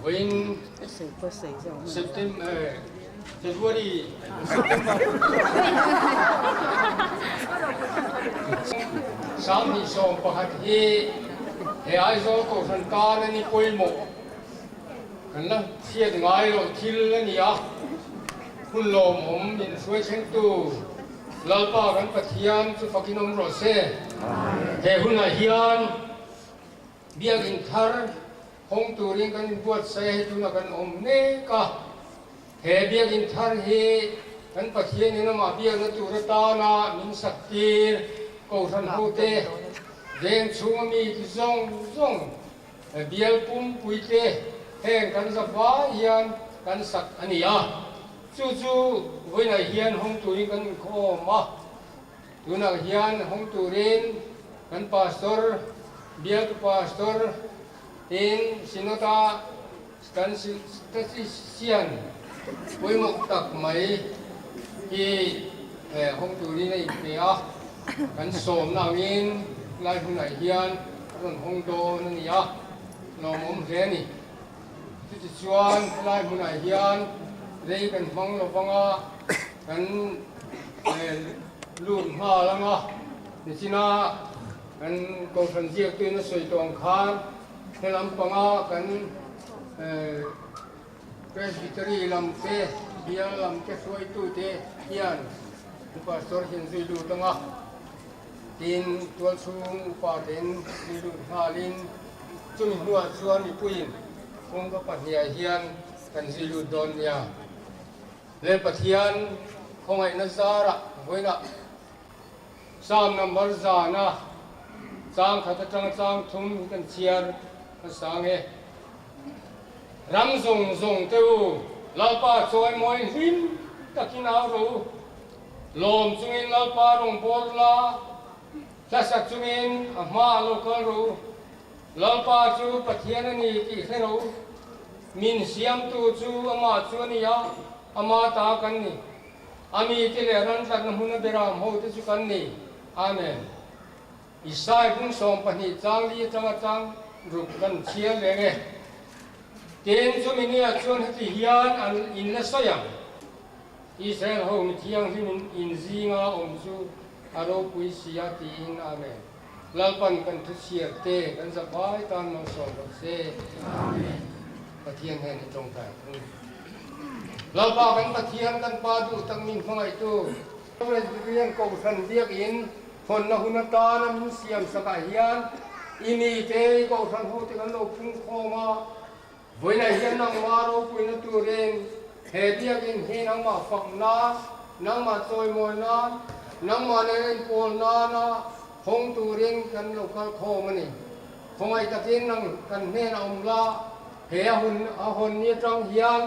Vawiin September February 31 hi he Aizawl Kohhran tan a ni pawimawh kan la hriat ngai loh thil a ni a, hun lawmawm min hruai thlengtu Lalpa kan Pathian chu fakin awm rawh se. He hunah hian Biakinn thar hawng turin kan inbuatsaih a, hei tunah kan awm mek a. He Biakinn thar hi kan Pathianin amah biakna tur atana min sak tir Kohhran hote, veng chhunga mi ti zawng zawng, bial pumpuite heng kan za vai hian kan sak a ni a. Chu chu vawiinah hian hawng turin kan inkhawm a. Tunah hian hawng turin kan Pastor, Bialtu Pastor tin Synod-a kan Statistician pawimawh tak mai hi hawng turin a inpe a, kan sawmna angin lai hunah hian a rawn hawng dawn a ni a, lawmawm hle a ni. Chutichuan helai hmunah hian rei kan hmang lo vang a, kan lut nghal ang a, nichina kan Kohhran ziaktuin a sawi tawh ang khan helam panga kan Presbytery lam te, bial lam te hruaitute hian Pastor hian zui lut ang a, tin tualchhung upa te'n zui lut nghalin chumi hnuah chuan mipuiin kawngka pahniah hian kan zui lut dawn nia. Le Pathian khawngaihna zarah vawiinah Psalm number zana chang khat atanga chang thum hi kan chhiar hmasa nge. Ram zawng zawng te u, Lalpa chawimawi hlim takin au rawh u. Lawm chungin Lalpa rawngbâwl la, hlasak chungin a hmaah lo kal rawh u. Lalpa chu Pathian a ni tih hre rawh u. Min siamtu chu amah chu a ni a, ama ta kan ni. A mite leh ran tlatna hmuna beram hote chu kan ni. Amen. Isai bung 12 chang li atanga chang ruk kan chhiar leng e. Tin, chumi nia chuan heti hian an in la sawi ang, Israel ho mi thianghlim in in zinga awm chu a ropui si a tiin. Amen. Lalpan kan thu chhiar te kan zavai tan malsawm rawh se. Amen. Pathian hian i tawngtai thung. Lalpa kan Pathian kan Pa duh tak min hmangaihtu Presbyterian Kohhran Biakinn hawnna hun atana min siam sakah hian i mite i Kohhran hote kan lo phung khawm a, vawiinah hian nangmah ropuina turin he Biakinn hi nangmah fak nan, nangmah chawimawi nan, nangmah nen enkawl nana hawng turin kan lo kal khawm a ni. Khawngaih takin nang kan hnenah awm la, he a hun a hawn ni atang hian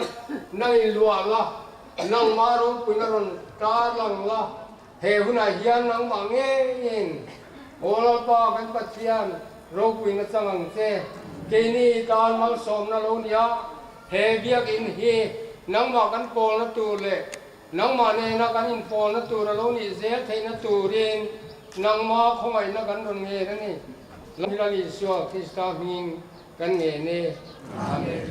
nang in luah la, nangmah ropuina rawn tar lang la, he hunah hian nangmah ngeiin Aw Lalpa kan Pathian ropuina chang ang che. Keini tan malsawmna lo nia, he biakinn hi nangmah kan pawlna tur leh nangmah nena kan inpawlna tur a lo nih zel theihna turin nangmah khawngaihna kan rawn ngen a ni. Lal Isua Krista hmingin kan ngen e. Amen.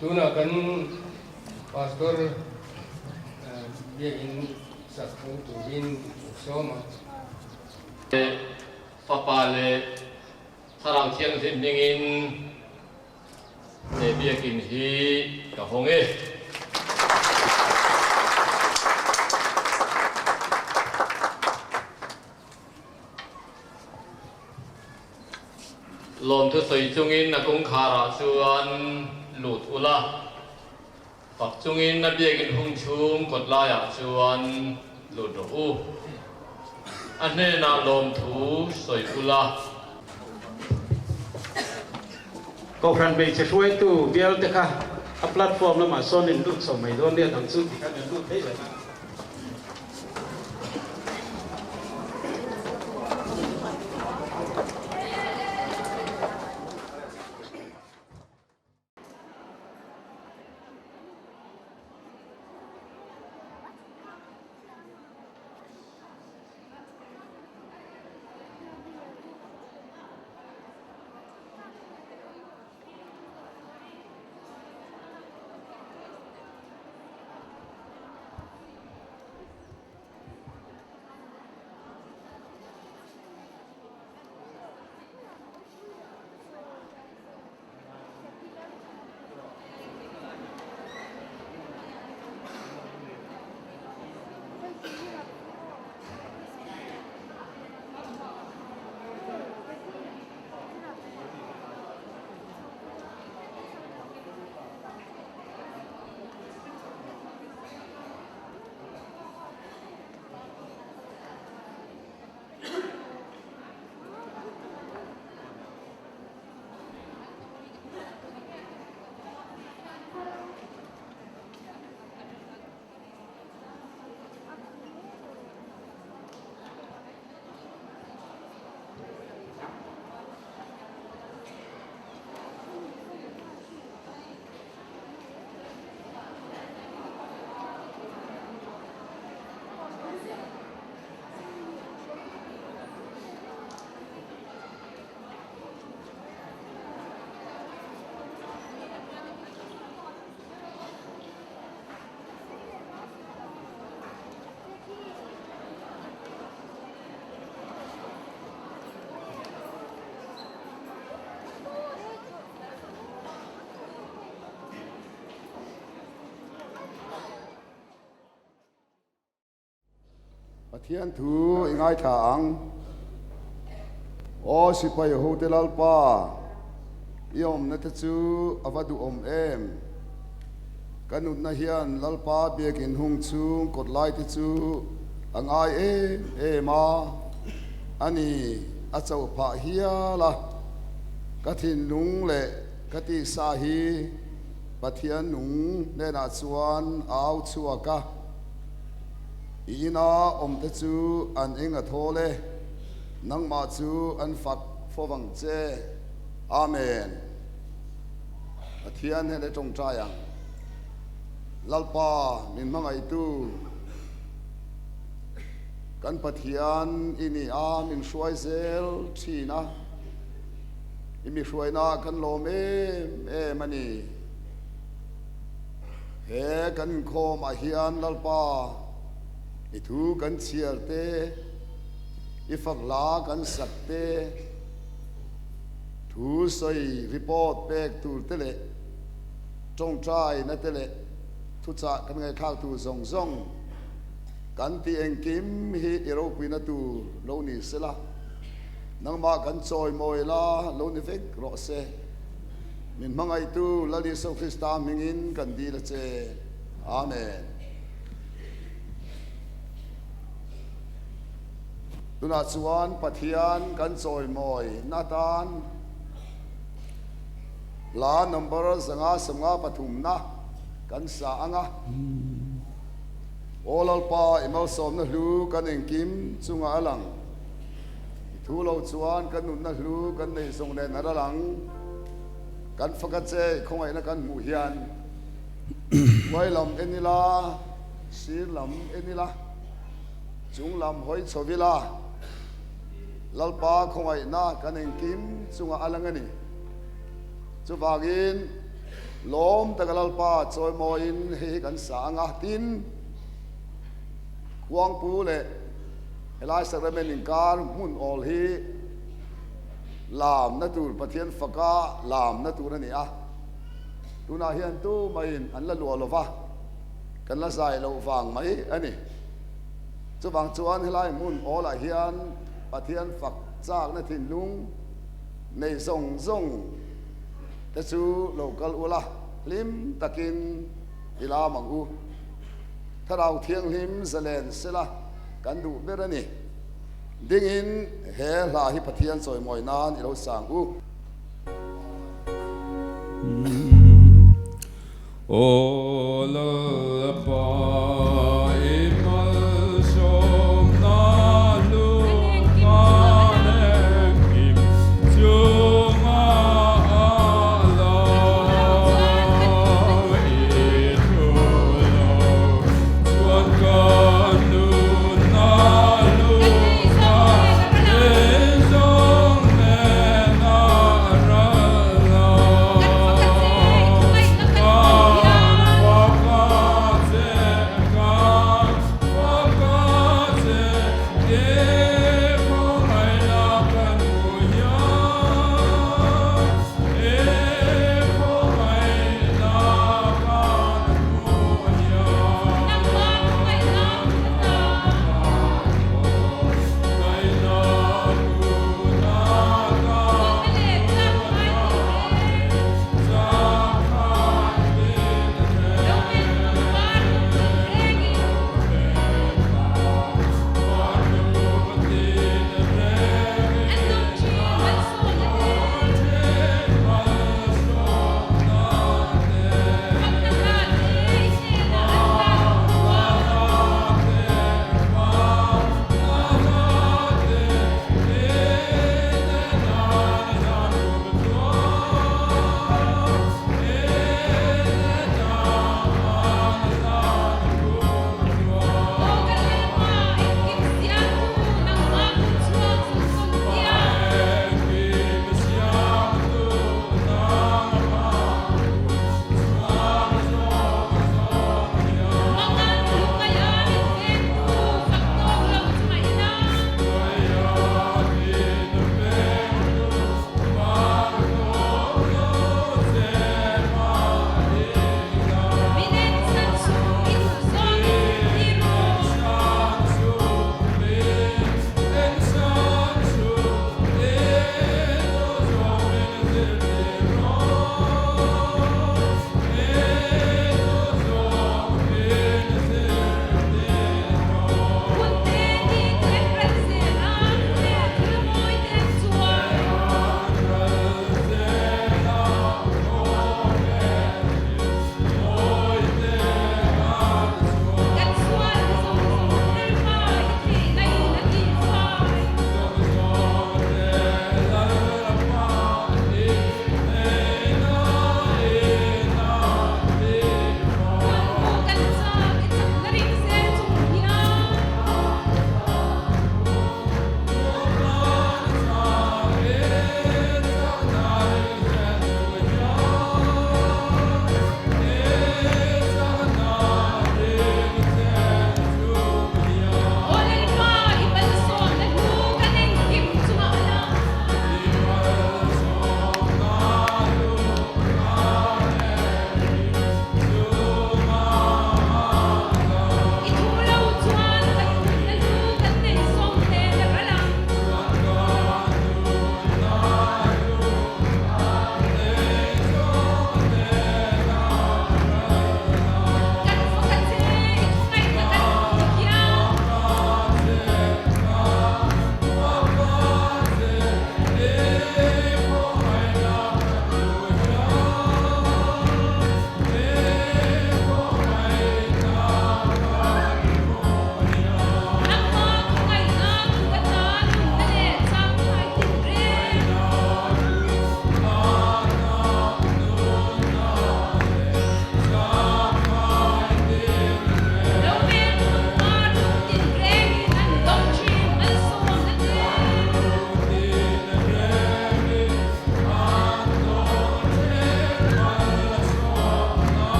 Tunah kan Pastor biakin sak hmang turin ka sawm a. Fapa leh Thlarau Thianghlim hmingin he biakin hi ka hawng e. Lawmthu sawi chungin a kawngkharah chuan lut ula, fak chungin a biakin hung chhung kawt laiah chuan lut rawh u. A hnenah lawmthu sawi ula. Kohhran hmeichhe hruaitu bialte kha a platform lamah sawn in lut chho mai dawn nia dang chu tikhan an lut thei reng a. Pathian thu i ngaithla ang. Aw sipai hote Lalpa, i awmna te chu a va duhawm em! Ka nunna hian Lalpa biakin hung chhung kawt lai te chu a ngai em em a, a ni, a chauh phah hial a. Ka thinlung leh ka tisa hi Pathian nung hnenah chuan a au chhuak a, I ina awmte chu an eng a thawl e, nangmah chu an fak fo vang che. Amen. Pathian hian i tawngtai ang. Lalpa min hmangaihtu, kan Pathian i ni a, min hruai zel thin a, i mi hruaina kan lawm em em a ni. He kan inkhawm ah hian Lalpa i thu kan chhiar te, i fak hla kan sak te, Thu sawi report pek tur te leh tawngtaina te leh thuchah kan ngaihthlak tur zawng zawng kan tih engkim hi i ropuina tur lo ni sela, nangmah kan chawimawi la lo ni vek rawh se. Min hmangaihtu Lal Isua Krista hmingin kan dil a che. Amen. Tunah chuan Pathian kan chawimawi na atan hla number 553 na kan sa ang a. Aw Lalpa, i malsawmna hlu kan engkim chungah a lang. Thu lo chuan kan nunna hlu kan neih zawng nen a ral ang. Kan fak a che i khawngaihna kan hmuh hian hnuai lam en ila, sir lam en ila, chung lam hawi chho ila, Lalpa khawngaihna kan engkim chungah a lang a ni. Chuvangin lawm taka Lalpa chawimawiin hei hi kan sa ang a, tin, Khuangpu leh helai Sacrament inkar hmun awl hi lamna tur Pathian faka lamna tur a ni a, tunah hian tumaiin an la luah lova, kan la zai loh vang mai a ni. Chuvang chuan helai hmun awlah hian Pathian fak chakna thinlung nei zawng zawng te chu lo kal ula, hlim takin i lam ang u. Thlarau Thianghlim zalen sela kan duh ber a ni. Dingin he hla hi Pathian chawimawi nan i lo sang u. Aw Lalpa i malsawmna hlutna engkim chunga a lang i thu lo chuan ka nunna hlutna eizawng nena ral lang.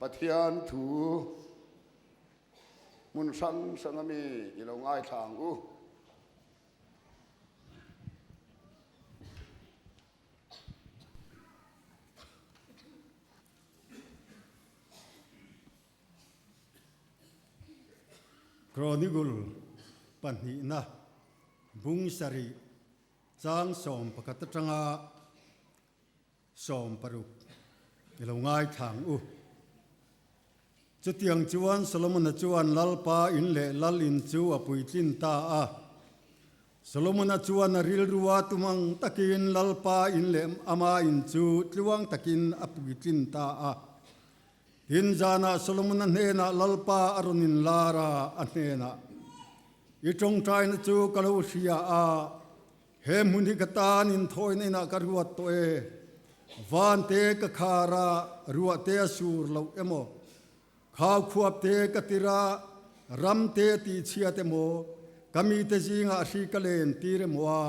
Pathian thu hmun hrang hrang ami i lo ngaithla ang u. Chronicle pahnihna bung sarih chang 11 atanga 60 i lo ngaithla ang u. Chutiang chuan Solomona chuan Lalpa in leh Lal in chu a puitlin ta a. Solomona chuan a rilrua tumang takin Lalpa in leh ama in chu tluang takin a puitlin ta a. Tin, zanah Solomona hnenah Lalpa a rawn inlar a, a hnenah, I tawngtaina chu ka lo hria a, he hmun hi ka tan inthawina inah ka ruat tawh e. Van te ka khar a, ruah te a sur loh emaw, khau khuap te ka tir a, ram te a tihchhiat emaw, ka mite zingah hri ka len tir emaw a,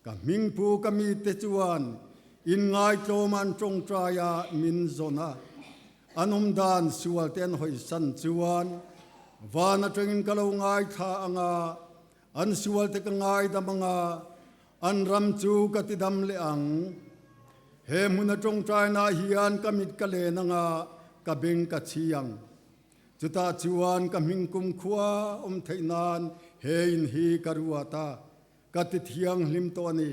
ka hmingpu ka mite chuan inngaitlawm an tawngtai a, min zawn a, an awmdan sual te an hawisan chuan van atangin ka lo ngaithla ang a, An sualte ka ngaidam ang a, an ram chu ka tidam leh ang. He hmuna tawngtainaah hian ka mit ka len ang a, ka beng ka chhi ang. Chutah chuan ka hming kumkhua awm theih nan he in hi ka ruat a, ka ti thianghlim tawh a ni.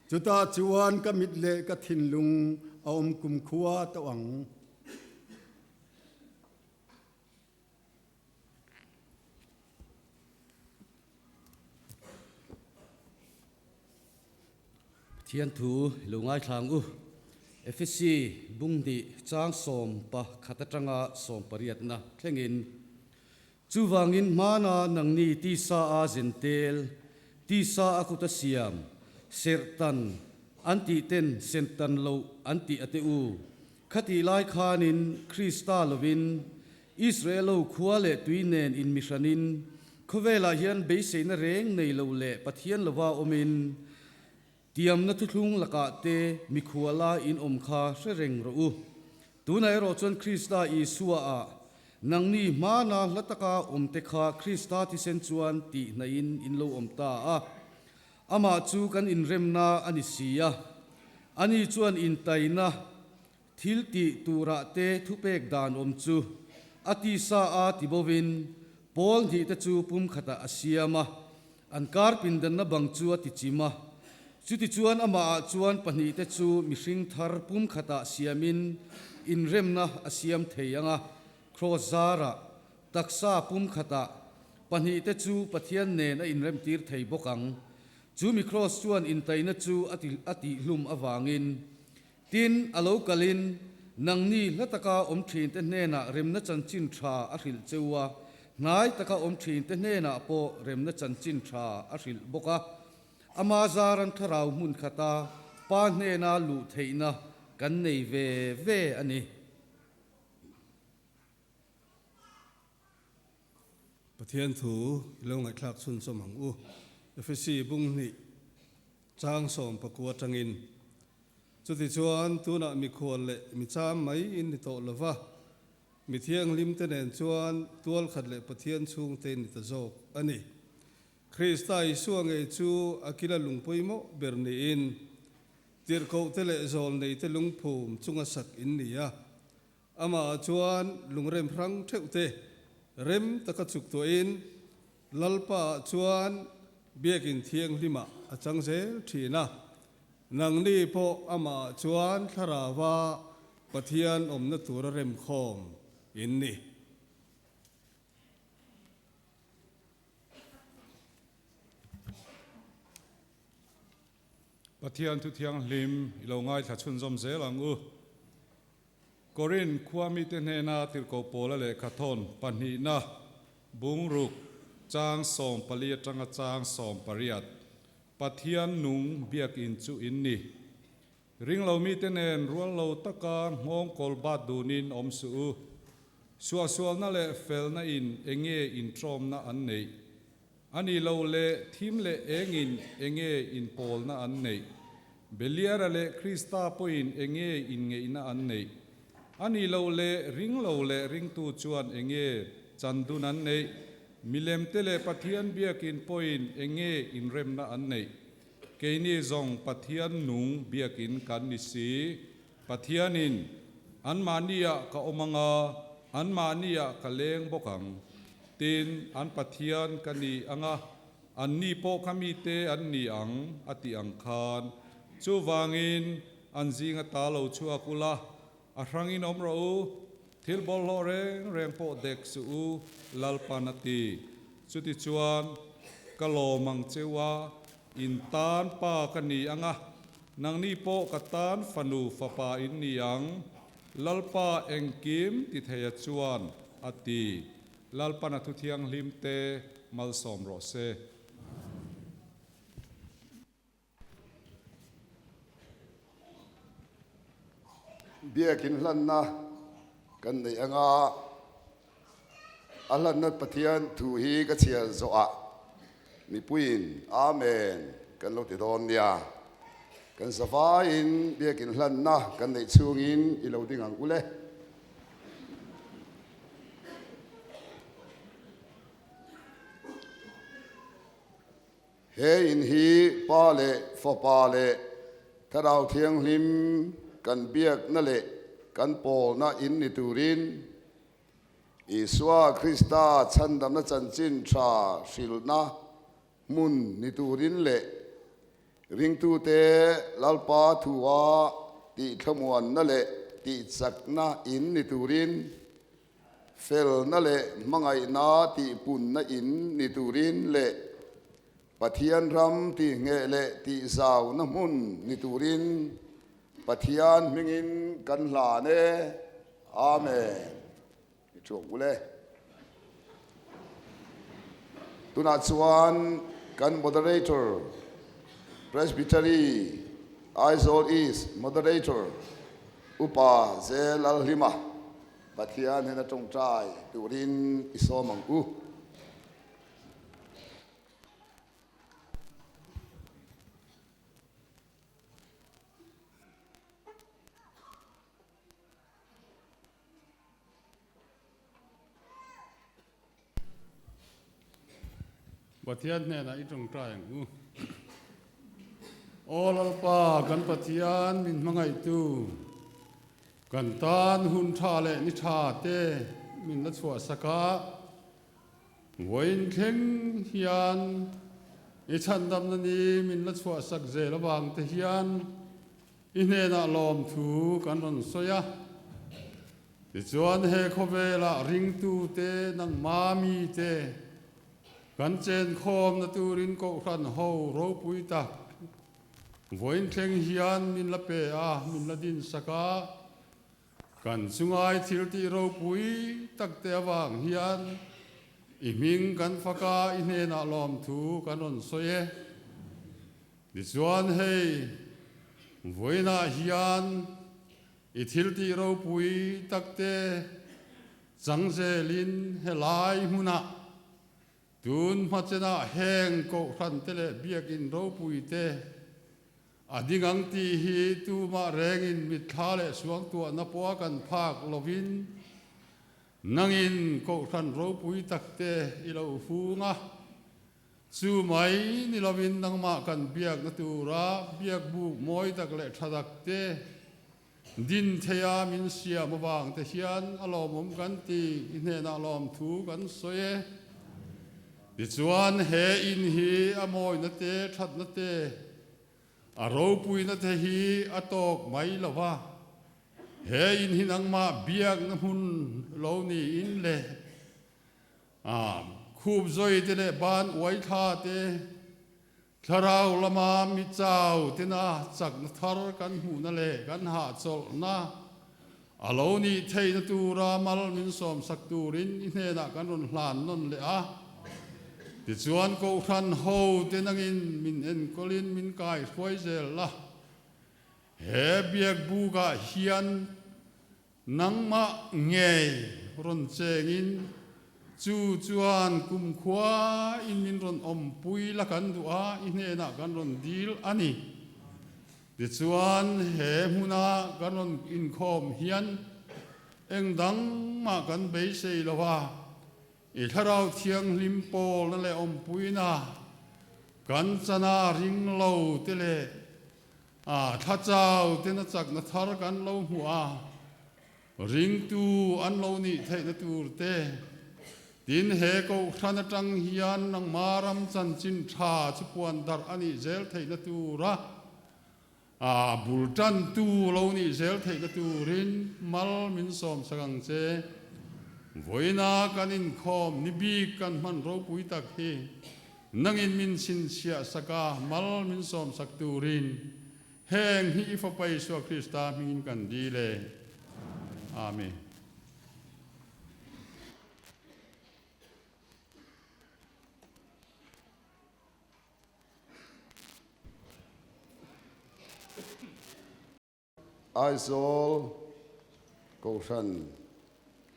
Chutah chuan ka mit leh ka thinlung a awm kumkhua tawh ang. Pathian thu i lo ngaithla ang u. Efesi bunghnih chang 11 atanga sawmpariatna thlengin, Chuvangin hmana nangni tisa a zentel, tisa a kut a siam, serhtan an tih ten sentan loh an tih a te u. Khatih lai khanin Krista lovin Israel-ho khua leh tui nen inmihranin khawvelah hian beiseina reng nei lo leh Pathian lova awmin tiamna thuthlung lakah te mikhuala in awm kha hre reng rawh u. Tunah erawh chuan Krista Isua-ah nangni hmana hla taka awmte kha Krista thisen chuan tihhnaihin in lo awm ta a. Amah chu kan inremna a ni si a, ani chuan intaina thil tih turah te thupek dan awm chu a tisa a ti bovin pawl hnih te chu pum khatah a siam a, an kar pindanna bang chu a ti chim a. Chutichuan amahah chuan pahnih te chu mihring thar pum khatah siamin inremna a siam thei ang a, kraws zarah Taksa pumkhatah pahnihte chu Pathian nen a inremtir thei bawk ang. Chu mi kraws chuan intaina chu a ti a tihhlum avangin. Tin, a lo kalin nangni hla taka awm thinte hnenah remna chanchin tha a hrilh cheu a, hnai taka awm thinte hnenah pawh remna chanchin tha a hrilh bawk a. Ama zaran thlarau hmun khata Pa hnena luh theihna kan nei ve ve a ni. Pathian thu i lo ngaihthlak chhunchawm ang u. Efesi bung hnih chang 19 atangin, Chutichuan tunah mikhual leh micham mai in ni tawh lo va, mi thianghlimte nen chuan tualkhat leh Pathian chhungte in ni ta zawk a ni. Krista Isua ngei chu a kila lung pawimawh ber niin, tirhkohte leh zawlneite lungphum chunga sak in ni a. Amah chuan lungrem hrang theuh te rem taka chuk tuahin Lalpa ah chuan Biakin Thianghlimah a chang zel thin a, nangni pawh amah ah chuan thlarauva Pathian awmna tura remkhawm in ni. Pathian thu thianghlim i lo ngaithla chhunzawm zel ang u. Korinth khua mite hnena tirhkoh Paula lehkha thawn pahnihna bungruk chang 14 atanga chang 18, Pathian nung biakin chu in ni. Ringlo mite nen rual lo taka nghawng kawl bat dunin awm suh u. Suahsualna leh felna in enge intrawmna an neih? A ni lo le, thim leh engin enge inpawlna an neih? Beliara leh Krista pawhin enge inngeihna an neih? A nih loh leh ring lo leh ringtu chuan enge chandun an neih? Milemte leh Pathian biakin pawhin enge inremna an neih? Keini zawng Pathian nung biakin kan ni si. Pathianin, Anmahniah ka awm anga, anmahniah ka leng bawk ang. Tin, an Pathian ka ni anga, anni pawh ka mite an ni ang, a tih ang khan. Chuvangin, an zinga ta lo chhuak ula, a hrangin awm rawh u, thil bawlhhlawh reng reng pawh dek suh u, Lalpan a ti. Chutichuan, ka lawm ang cheu a, in tan pa ka ni anga, nangni pawh ka tan fanu fapa in ni ang, Lalpa engkim ti theia chuan, a ti. Lalpan a thu thianghlim te malsawm rawh se. Biakin hlanna kan neih anga a hlanna Pathian thu hi ka chhiar zawhah mipuiin Amen kan lo ti dawn nia. Kan zavaiin biakin hlanna kan neih chhungin i lo ding ang u le. He in hi Pa leh Fapa leh Thlarau Thianghlim kan biakna leh kan pawlna in ni turin Isua Krista chhandamna chanchin tha hrilhna hmun ni turin leh ringtute Lalpa thua tihthlamuanna leh tihchakna in ni turin, felna leh hmangaihna tihpunna in ni turin leh Pathian ram tihngheh leh tihzauna hmun ni turin Pathian hmingin kan hlan e. Amen. I thuak bul e. Tunah chuan kan Moderator, Presbytery Aizawl East Moderator Upa Zel Alhlima Pathian hena tawngtai turin i sawm ang u. Pathian hnenah i tawngtai ang u. Aw Lalpa, kan Pathian min hmangaihtu, kan tan hun tha leh ni tha te min la chhuahsak a, vawiin thleng hian i chhandamna ni min la chhuahsak zel avang te hian I hnenah lawmthu kan rawn sawi a, tichuan he khawvelah ringtute, nangma mite kan chenkhawmna turin Kohhran ho ropui tak vawiin thleng hian min la pe a, min la dinsak a, kan chungai thiltih ropui takte avang hian i hming kan fak a, i hnenah lawmthu kan rawn sawi e. Tichuan hei, vawiinah hian i thiltih ropui takte chang zelin helai hmunah tun hmachenah heng kohhrante leh biakinn ropuite a ding ang tih hi tumah rengin mitthla leh suangtuahna pawha kan phak lovin nangin kohhran ropui takte i lo hung a. Chu mai ni lovin nangmah kan biakna tura biak buk mawi tak leh tha tak te din theia min siam avang te hian a lawmawm kan ti, i hnenah lawmthu kan sawi e. Tichuan he in hi a mawina te, thatna te, a ropuina te hi a tawk mai lo va, he in hi nangmah biakna hmun lo niin le A khup zawi te leh ban uai thla te, thlarau lama mi chau tena chakna thar kan hmuhna leh kan hahchawlhna a lo nih theihna tura mal min sawmsak turin i hnenah kan rawn hlan nawn leh a. Tichuan Kohhran ho te nangin min enkawlin min kaihruai zel la. He biakbukah hian Nangmah ngei rawn chengin chu chuan kumkhua in min rawn awmpui la kan duh a, i hnenah kan rawn dil a ni. Tichuan he hmuna kan rawn inkhawm hian Eng dang mah kan beisei lo a, i Thlarau Thianghlim pawlna leh awmpuina kan chana ring lo te leh a thla chau tena chakna thar kan lo hmuh a, ringtu an lo nih theihna tur te. Tin, he Kohhran atang hian nangma ram chanchin tha chu puan darh a nih zel theihna tura A bul tantu lo nih zel theihna turin mal min sawmsak ang che. Vawiina kan inkhawm ni bik kan hman ropui tak hi nangin min chhinchhiah sak a, mal min sawmsak turin heng hi i Fapa Isua Krista hmingin kan dil e. Amen. Aizawl Kohhran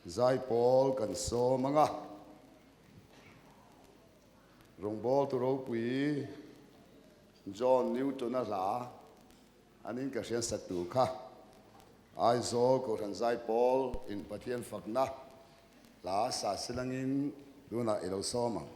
Zaipawl kan sawm ang a, rawngbawltu ropui John Newton-a hla an in ka hriatsak tur kha Aizawl Kohhran Zaipawl in Pathian fakna hla sa silangin tunah i lo sawm ang.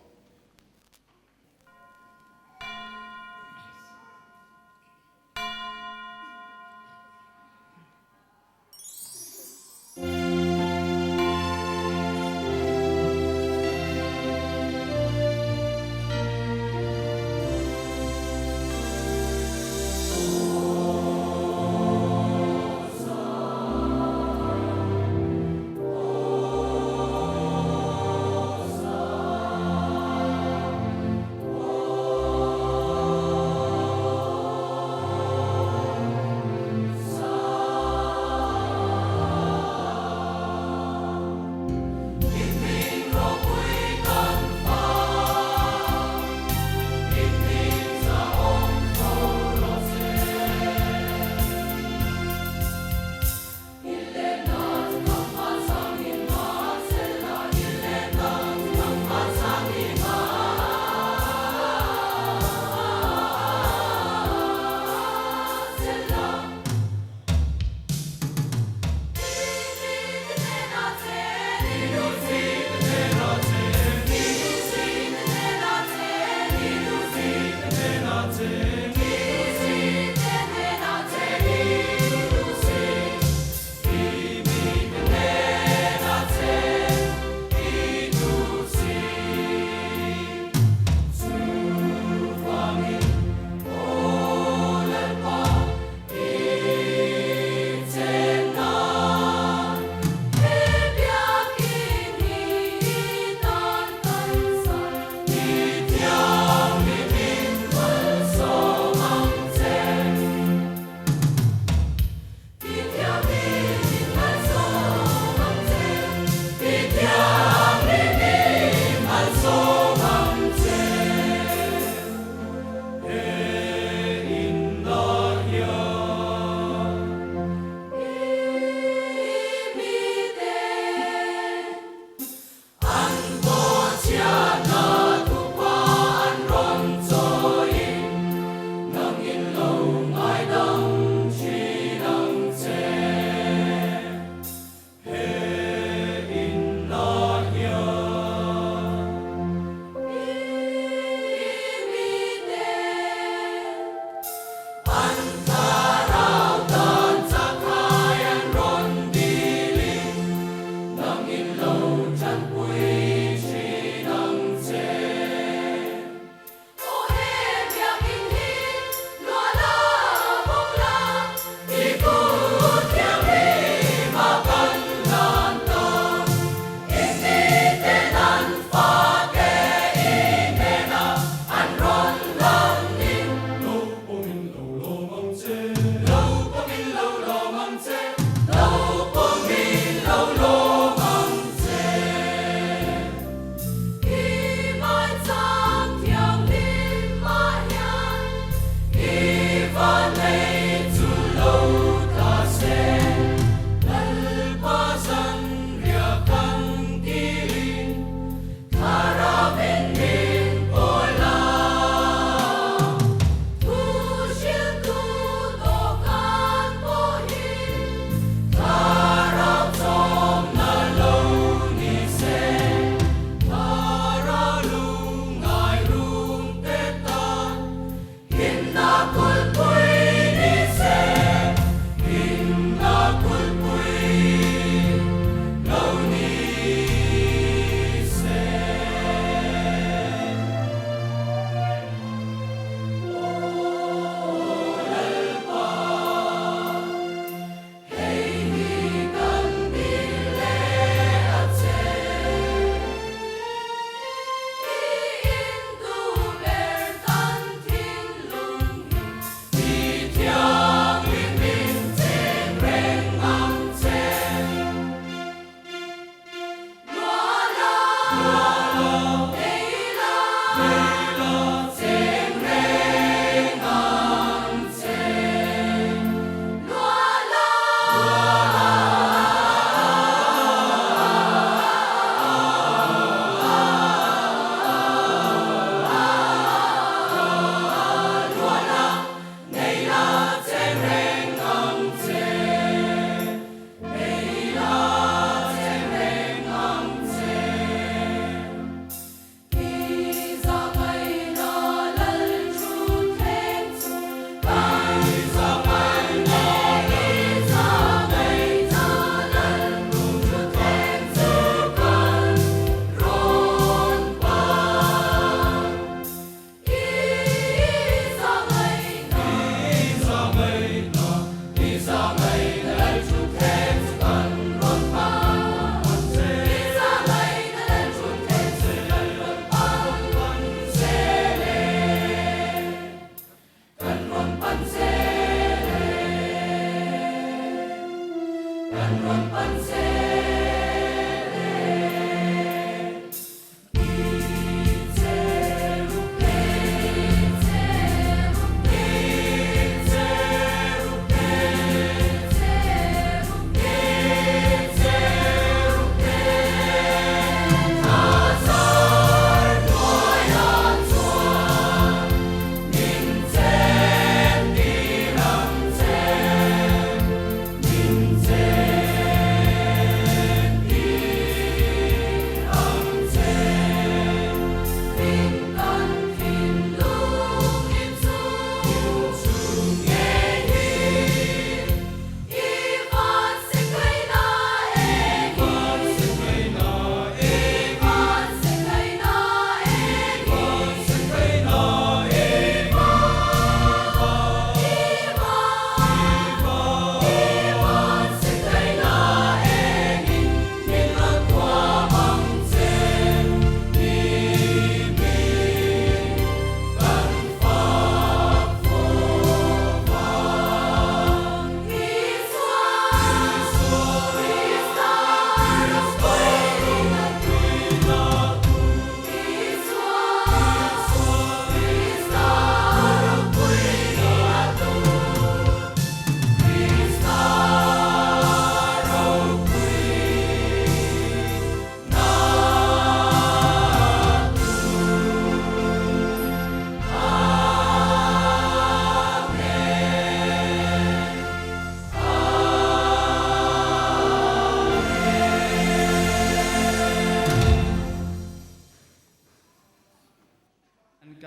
rawn pan zel e.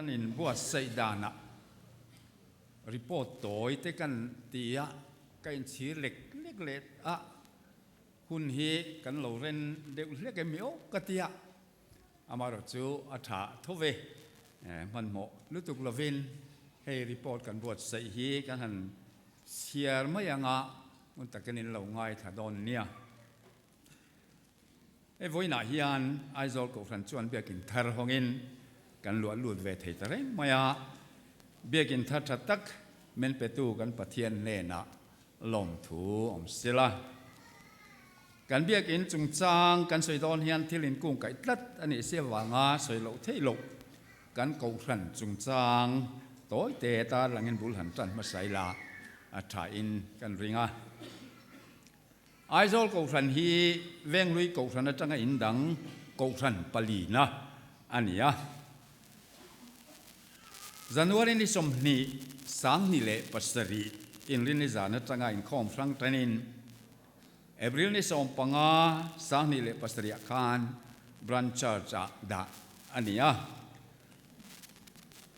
Kan inbuatsaih danah report tawi te kan ti a, ka inchhir lek lek leh a, hun hi kan lo ren deuh hlek em i aw ka ti a, amaherawh chu a tha tho ve, hmanhmawh lutuk lovin hei report kan buatsaih hi kan han chhiar mai anga hmun takin in lo ngaithla dawn nia. Hei vawiinah hian Aizawl Kohhran chuan biakin thar hawngin kan luah lut ve thei ta reng mai a, biakin thar tha tak men petu kan Pathian hnenah lawmthu awm sila. Kan biakin chungchang kan sawi dawn hian thil inkung kaih tlat a nih si avanga sawi loh theih loh kan Kohhran chungchang tawi te tarlangin bul han tan hmasa ila a thain kan ring a. Aizawl Kohhran hi Venghlui Kohhran atanga in dang Kohhran palina a ni a. January ni 27 inrini zan atanga inkhawm hrang tanin April ni 15 2007 ah khan Branch Church ah dah a ni a.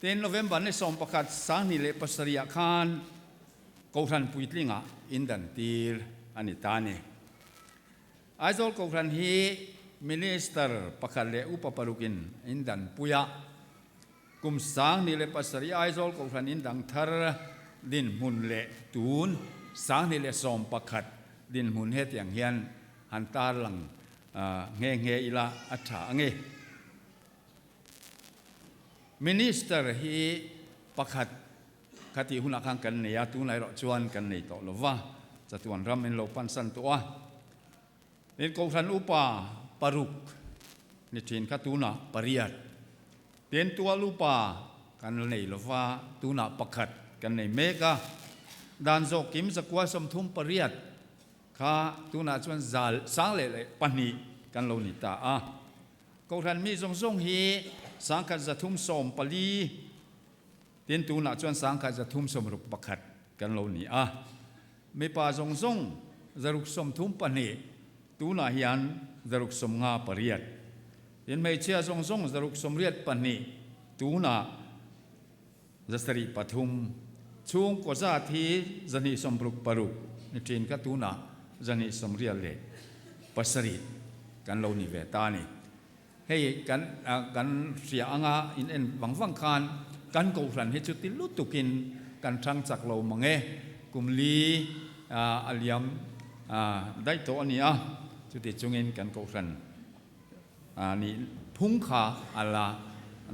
Tin, November ni 11 2007 ah khan Kohhran puitlingah indan tir a ni ta a ni. Aizawl Kohhran hi Minister pakhat leh upa parukin indan pui a, kum 2007 Aizawl Kohhran indang thar dinhmun leh tun 2011 dinhmun hetiang hian han tarlang nghe nghe ila a tha ange. Minister hi pakhat Kha tih hunah khan kan nei a, tunah erawh chuan kan nei tawh lo va, chatuan ram in lo pansan tawh a. Tin, Kohhran upa paruk ni thin kha tunah pariat. Tin, tual upa kan la nei lo va, tunah pakhat kan nei mek a. Dan zawh kim zakua 38 kha tunah chuan zal sang leh leh pahnih kan lo ni ta a. Kohhran mi zawng zawng hi 1314. Tin, tunah chuan 1361 kan lo ni a. Mipa zawng zawng 632, tunah hian 658. Tin, hmeichhia zawng zawng 682, tunah 73. Chhungkaw zat hi 266 ni thin kha tunah 287 kan lo ni ve ta a ni. Hei kan kan hria anga in en vang vang khan kan kohhran hi chuti lutukin kan thang chak lo mang e, kum li a liam daih tawh a ni a, chuti chungin kan kohhran nih phung kha a la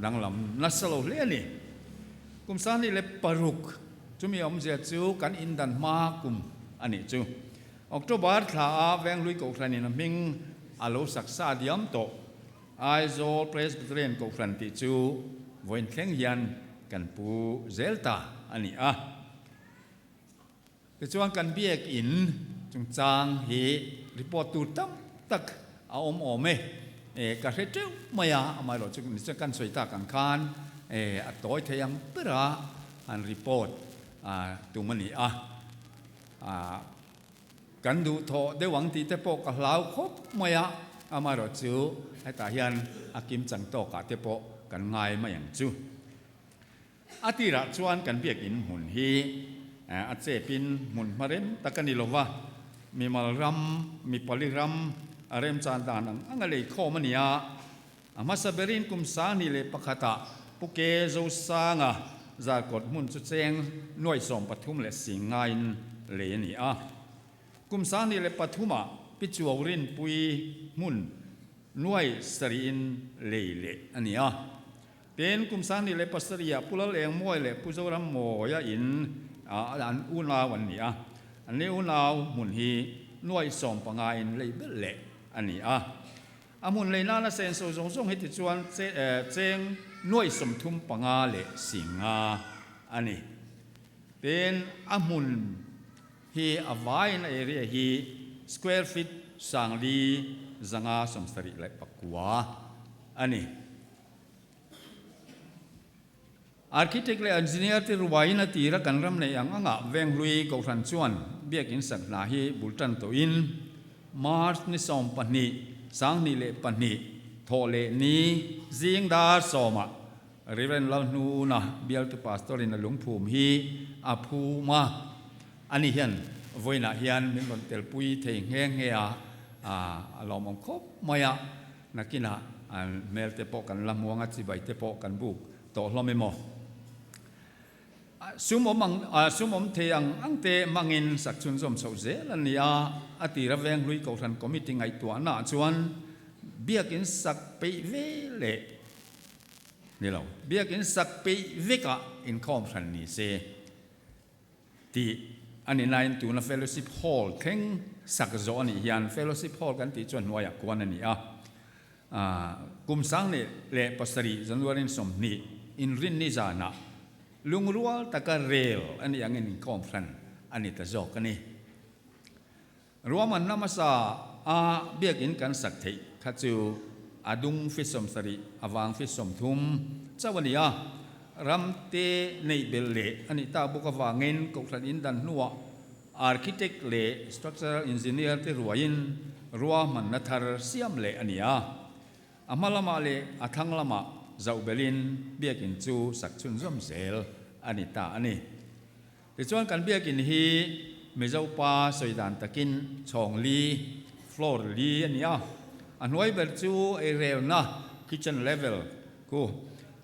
danglam nasa lo hle a ni. Kum 2006 chumi awmzia chu kan indan hma kum a nih chu. October thla a Venghlui Kohhranin a hming a lo sak sa diam tawh. Aizawl Presbyterian Kohhran tih chu vawiin thleng hian kan pu zel ta a ni a. Tichuan kan biakin chungchang hi report tur tam tak a awm awm e. Ka hre teuh mai a, amaherawh chu ni chuan kan sawi tak ang khan a tawi thei ang bera han report tum a ni a. Kan duhthawh deuh ang tih te pawh ka hlau khawp mai a, amaherawh chu hetah hian a kimchang tawkah te pawh kan ngai mai ang chu. A tirah chuan kan biakinn hmun hi a chepin hmun hma rem tak a ni lo va, mimal ram, mipali ram a remchan dan ang ang a lei khawm a ni a. A hmasa berin kum 2001ah Pu Ke Zosanga Zarkawt hmun chu cheng nuai 33 leh ngaiin lei a ni a. Kum 2003ah Pi Chuau Rinpui hmun nuai sarihin lei leh a ni a. Tin, kum 2007ah Pu Lal Eng Mawi leh Pu Zoram Mawia in an unau an ni a. An ni unau hmun hi nuai 15 in lei belh leh a ni a. A hmun lei nana senso zawng zawng hi tichuan cheng nuai 35 leh 50 a ni. Tin, a hmun hi a vaiin a area hi square feet 4579 a ni. Architect leh engineer te ruaiin a tira kan ram nei ang angah Venghlui Kohhran chuan biakin sak hna hi bul tan tawhin March ni 12, 2002 thawh leh ni zing dar sawmah Rev. Lalhnuna bialtu pastor in a lungphum hi a phum a, ani hian vawiinah hian min rawn telpui thei nghe nghe a, a lawmawm khawp mai a. Nakinah an hmel te pawh kan la hmuang a, chibai te pawh kan buk tawh hlawm emaw? Sum awm ang, sum awm thei ang ang te hmangin sak chhunzawm chhoh zel a ni a, a tira Venghlui Kohhran Committee ngaihtuahnaah chuan biakin sak peih ve leh ni lo, biakin sak peih vekah inkhawm hran ni se. Tih a ni nain tuna Fellowship Hall thleng sak zawh a nih hian Fellowship Hall kan tih chuan hnuaiah kuan a ni a. Kum 2007 January 20 inrinni zanah lungrual taka rel a nih angin inkhawm hran a ni ta zawk a ni. Ruahmanna hmasa a biakin kan sak theih kha chu a dung feet 70 a vang feet 30 chauh a ni a, ram te neih belh leh a nih tak bawk avangin Kohhran in dan hnuah architect leh structural engineer te ruaiin ruahmanna thar siam leh a ni a. A hma lamah leh a thlang lamah zauh belhin biakin chu sak chhunzawm zel a ni ta a ni. Tichuan kan biakin hi Mizo pa sawi dan takin chhawng li, floor li a ni a. A hnuai ber chu eirelna, kitchen level, khu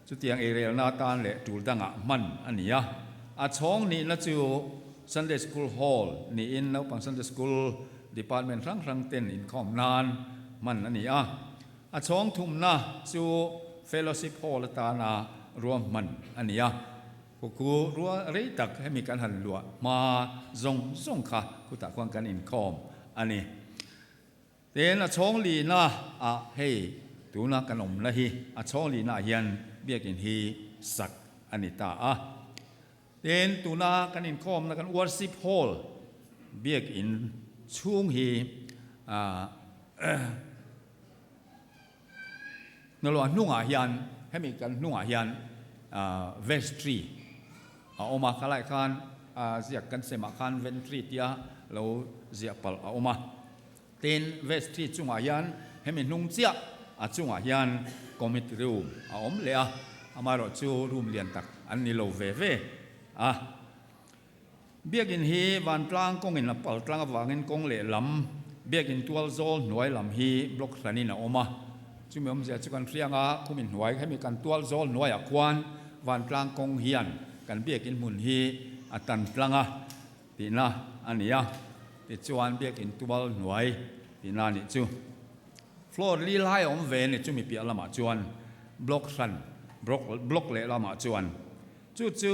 chutiang eirelna atan leh tul dangah hman a ni a. A chhawng nihna chu Sunday School Hall niin naupang Sunday School department hrang hrang ten inkhawm nan hman a ni a. A chhawng thumna chu Fellowship Hall atana ruahman a ni a. Kawku rua rei tak hemi kan han luah hma zawng zawng kha khutah khuan kan inkhawm a ni. Tin, a chhawng lina ah hei tuna kan awmna hi a chhawng lina ah hian biakin hi sak a ni ta a. Tin, tuna kan inkhawmna kan worship hall biakin chhung hi ah Hnawlua hnungah hian hemi kan hnungah hian vestry a awm a, khalai khan ziak kan semah khan ventry tia lo ziah palh a awm a. Tin, vestry chungah hian hemi hnung chiah a chungah hian committee room a awm leh a, amaherawh chu room lian tak an ni lo ve ve a. Biakin hi vantlang kawngin a pal tlang avangin kawng lehlam biakin tual zawl hnuai lam hi block hranin a awm a. Chumi awmzia chu kan hriang a, khumin hnuai hemi kan tual zawl hnuaiah khuan vantlang kawng hian kan biakin hmun hi a tan tlang a tihna a ni a, tichuan biakin tual hnuai tihna a nih chu. Floor li lai a awm ve a ni chumi piah lamah chuan block hran block lehlamah chuan chu chu.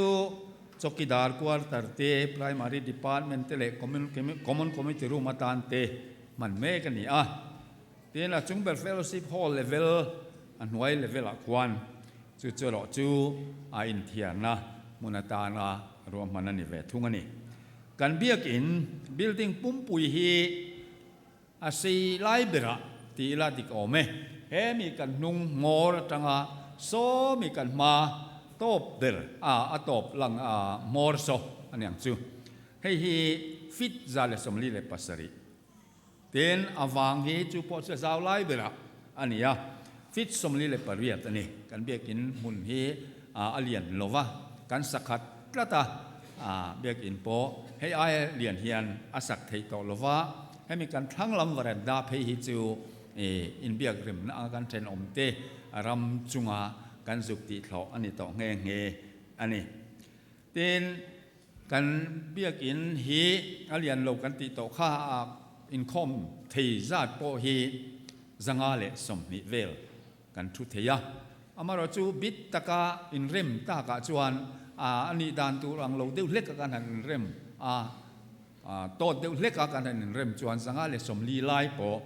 Chawkidar quarter te, Primary Department te leh Common Committee Room atan te hman mek a ni a. Tin, a chung ber Fellowship Hall level a hnuai level ah khuan chu chu erawh chu a inthiarna hmun atana ruahman a ni ve thung a ni. Kan biakin building pumpui hi A sei lai berah ti ila dik awm e. He mi kan hnung hmawr atanga saw mi kan hma tawp ber a a tawp lang a hmawr saw a niang chu. Hei hi feet 147 tin a vang hi chu pawh chu a zau lai berah a ni a, feet 48 a ni. Kan biakin hmun hi a lian lo va, kan sakhat tlat a, biakin pawh hei aia lian hian a sak theih tawh lo va, hemi kan thlang lam varanda phei hi chu inbiak rimna anga kan thenawmte ram chunga kan zuk tih thlawh a ni tawh nghe nghe a ni. Tin, kan biakin hi a lian lo kan tih tawh kha a inkhawm thei zat pawh hi 120 vel kan thu thei a. Amaherawhchu bit taka inrem takah chuan a nih dan tur ang lo deuh hlek a kan han inrem a, tawt deuh hlek a kan han inrem chuan 140 lai pawh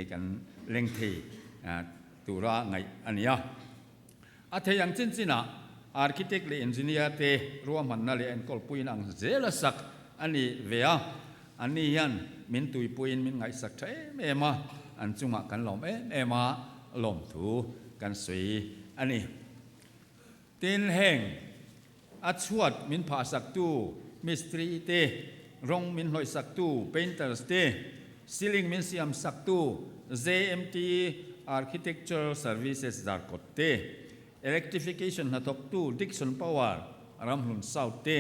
kan leng thei tura ngaih a ni a. A thei ang chin chinah architect leh engineer te ruahmanna leh enkawlpuiin ang zel a sak a ni ve a, anni hian min tuipuiin min ngaihsak tha em em a, an chungah kan lawm em em a, lawmthu kan sawi a ni. Tin, heng a chhuat min phahsaktu mistri te, rawng min hnawihsaktu painters te, ceiling min siamsaktu JMT Architectural Services Zarkawt te, electrification hnathawktu Dickson Power Ramhlun South te,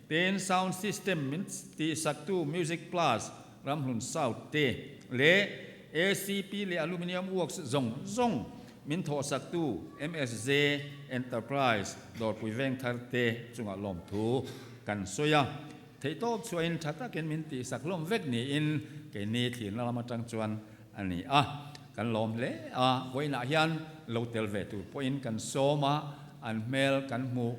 tin sound system min tihsaktu Music Plus Ramhlun South te leh ACP leh Aluminium Works zawng zawng min thawhsaktu MSJ Enterprise Dawrpui Vengthar te chungah lawmthu kan sawi a. Theihtawp chhuahin tha takin min tihsak hlawm vek niin keini thlirna lam atang chuan a ni a. Kan lawm hle a, vawiinah hian lo tel ve tur pawhin kan sawm a, an hmel kan hmuh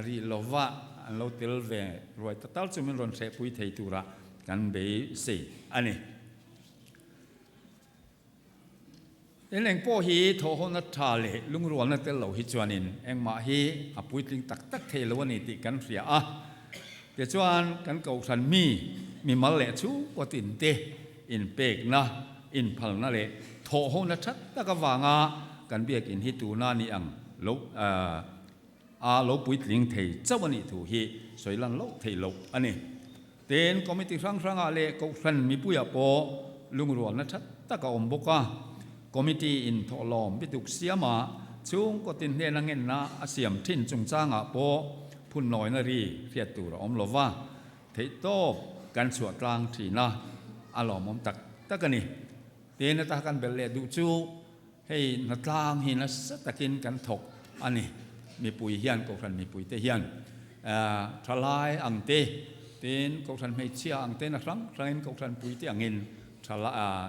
rih lova an lo tel ve ruai ta tal chu min rawn hrehpui thei turah kan beisei a ni. In eng pawh hi thawhhawna tha leh lungrualna tel lo hi chuanin engmah hi a puitling tak tak thei lo a ni tih kan hria a. Tichuan kan kohhran mi, mimal leh chhungkaw tinte inpekna, inphalna leh thawhhawna tha tak avanga kan biakin hi tuna ni ang lo a lo puitling thei chauh a nih thu hi sawi lan loh theih loh a ni. Tin, committee hrang hrangah leh kohhran mipuiah pawh lungrualna tha tak a awm bawk a. Committee in thawhlawm bituk siama chhungkaw tin hnena ngenna a siam thin chungchangah pawh phunnawina ri hriat tur a awm lo va, theihtawp kan chhuah tlang thin a, a lawmawm tak tak a ni. Tin, heta kan belh leh duh chu hei hnatlang hi nasa takin kan thawk a ni. Mipui hian, kohhran mipuite hian thalai ang te, tin kohhran hmeichhia ang te na hrang hrangin kohhran puite angin thalai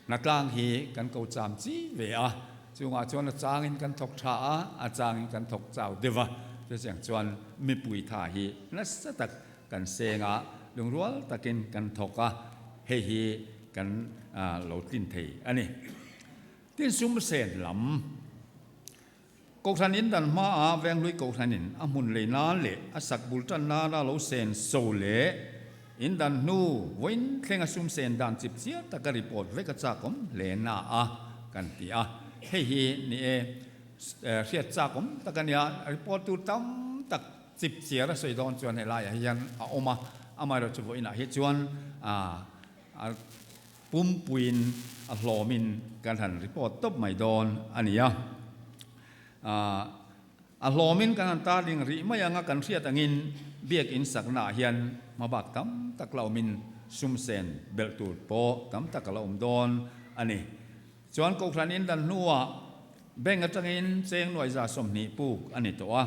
hnatlang hi kan ko cham chi ve a. Chungah chuan a changin kan thawk tha a, a changin kan thawk chau deuh a. Chutiang chuan mipui tha hi nasa tak kan seng a, lungrual takin kan thawk a, hei hi kan lo tlin thei a ni. Tin sum sen lam Kohhran in dan hmaa Venghlui Kohhranin a hmun lei nan leh a sak bul tan nana lo sen so leh in dan hnu vawiin thlenga sum sen dan chip chiar taka report vek a chak awm hle na a kan ti a. Hei hi ni e hriat chak awm tak a nia, report tur tam tak chip chiar a sawi dawn chuan helaiah hian a awm a, amaherawhchu vawiinah hi chuan a Pumpuiin a hlawmin kan han report tawp mai dawn a ni a. A hlawmin kan han tarling rih mai anga kan hriat angin biakin saknaah hian hmabak tam tak la awmin sum sen belh tur pawh tam tak a la awm dawn a ni. Chuan Kohhran in dan hnuah bank atangin cheng nuai 120 puk a ni tawh a.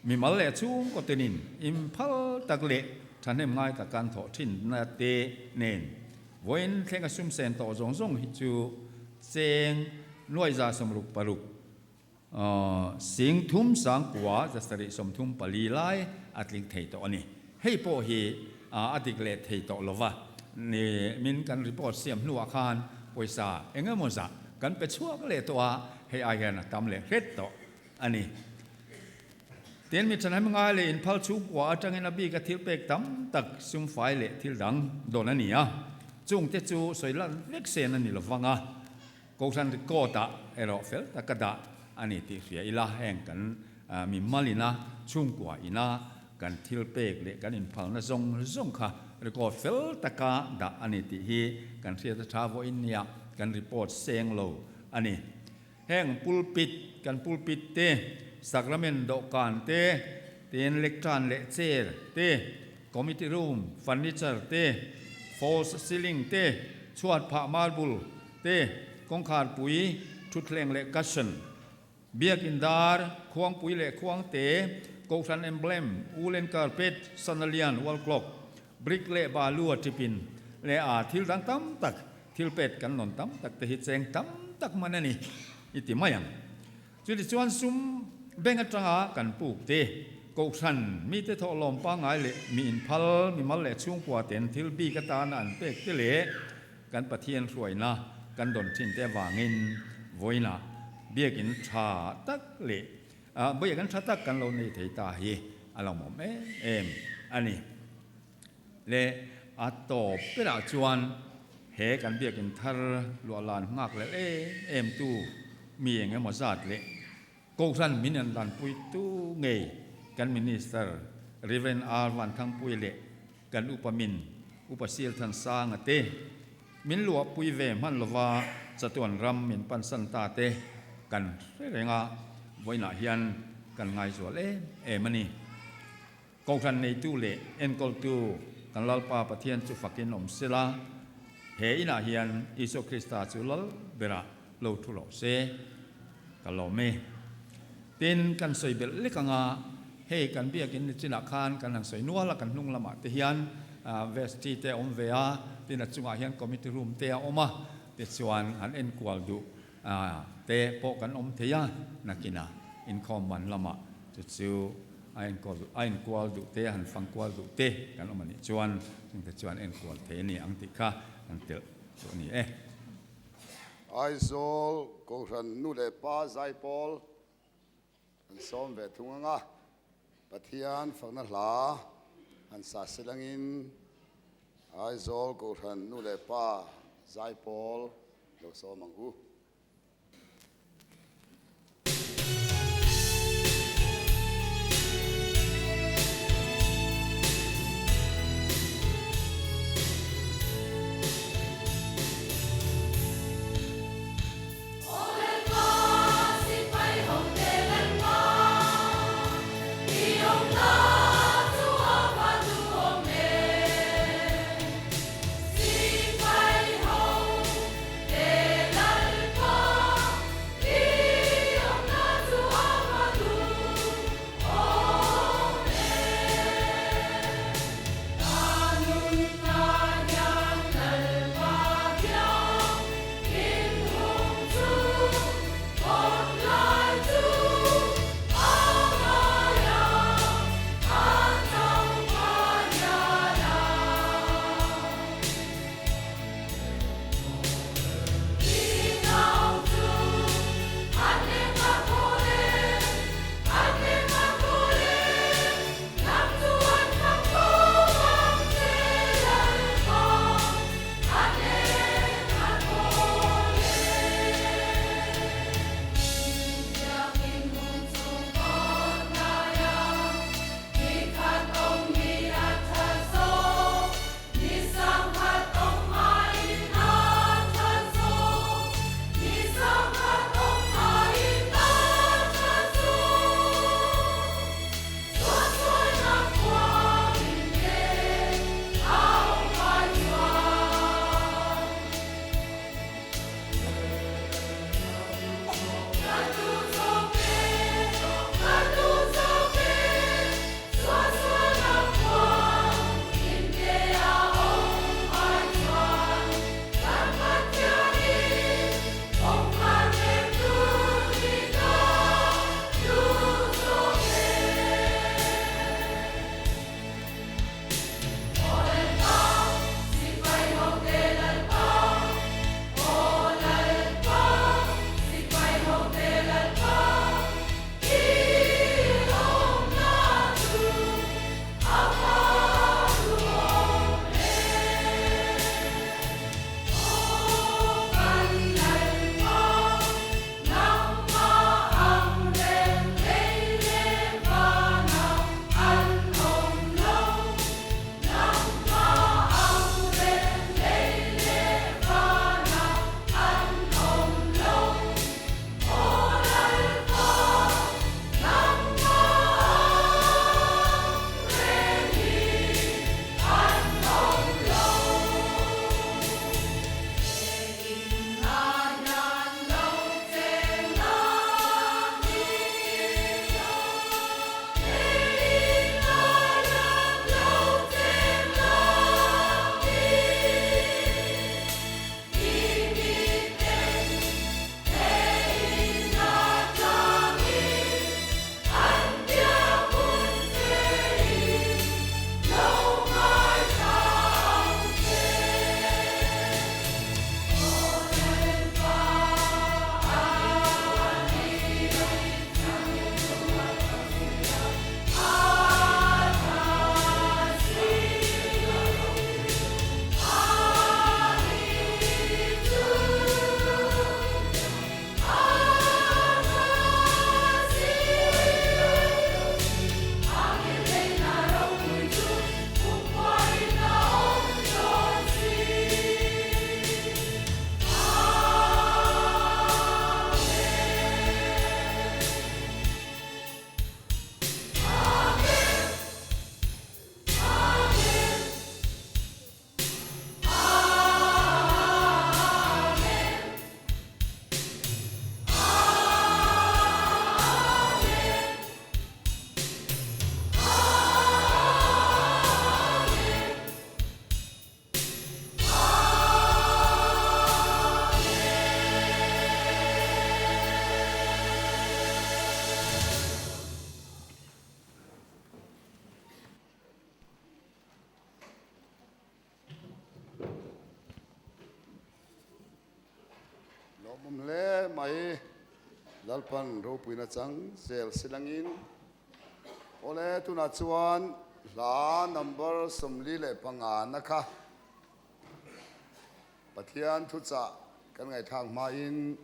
Mimal leh chhungkaw tenin imphal tak leh thahnem ngai tak kan thawh thinna te nen vawiin thlenga sum sen tawh zawng zawng hi chu cheng nuai 66. Sing thum sang kua 7 34 lai a tling thei tawh a ni. Hei pawh hi a dik leh thei tawh lo va, ni min kan report siam hnuah khan pawisa eng emaw zah kan pe chhuak leh tawh a, hei ai hian a tam leh hret tawh a ni. Tin, mi thanham ngai leh inphal chhungkua atangin a bika thil pek tam tak sumfai leh thil dang dawn a ni a, chungte chu sawi lan vek sen a ni lo vang a. Kohhran record-ah erawh fel taka dah a ni tih hria ila, heng kan mi mal ina, chhungkua ina kan thil pek leh kan inphalna zawng zawng kha record fel taka dah a ni tih hi kan hriat a tha vawiin nia kan report seng lo a ni. Heng pulpit, kan pulpit te, sacrament dawhkan te, tin lectern leh chair te, committee room furniture te, false ceiling te, chhuat phah marble te, kawngkhar pui, thutthleng leh cushion, biakin dar, khuangpui leh khuangte, kohhran emblem, woolen carpet, sana lian, wall clock, brick leh balu a tipin leh a thil dang tam tak, thil pet kan nawn tam tak te hi cheng tam tak man a ni i ti mai ang. Chutichuan sum bank atanga kan puk te, kohhran mite thawhlawm pangngai leh mi inphal, mimal leh chhungkua ten thil bik atana an pek te leh kan Pathian hruaina kan dawn thin te avangin vawiinah biakin tha tak leh biakin tha tak kan lo nei thei ta hi a lawmawm em em a ni. Leh a tawp berah chuan he kan biakin thar luahlan nghak leh em em tu mi eng emaw zat leh Kohhran min an danpuitu ngei kan Minister Rev. R. Vanthangpui leh kan upa min Upa Silthansanga te min luahpui ve hman lova chatuan ram min pansan ta te kan hre reng a, vawiinah hian kan ngaizual em em a ni. Kohhran neitu leh enkawltu kan Lalpa Pathian chu fakin awm sela, he inah hian Isua Krista chu lal berah lo thu rawh se. Ka lawm e. Tin, kan sawi belh lek anga, hei kan biakin ni chinah khan kan han sawi nual a, kan hnung lamah te hian vestry te a awm ve a, tin a chungah hian committee room te a awm a, tichuan han enkual duh te pawh kan awm thei a, nakinah inkhawm man lamah chu chu a enkawl a enkual duh te, han fang kual duh te kan awm a nih chuan chungte chuan enkual thei a ni ang tih kha kan telh chu a ni e. Aizawl Kohhran nu leh pa Zaipawl an sawm ve thung ang a, Pathian fakna hla han sa silangin Aizawl Kohhran nu leh pa Zaipawl lo sawm ang u. Awm hle mai. Lalpan ropuina chang zel silangin. Awle tunah chuan hla number 45 na kha Pathian thuchah kan ngaihthlak hmain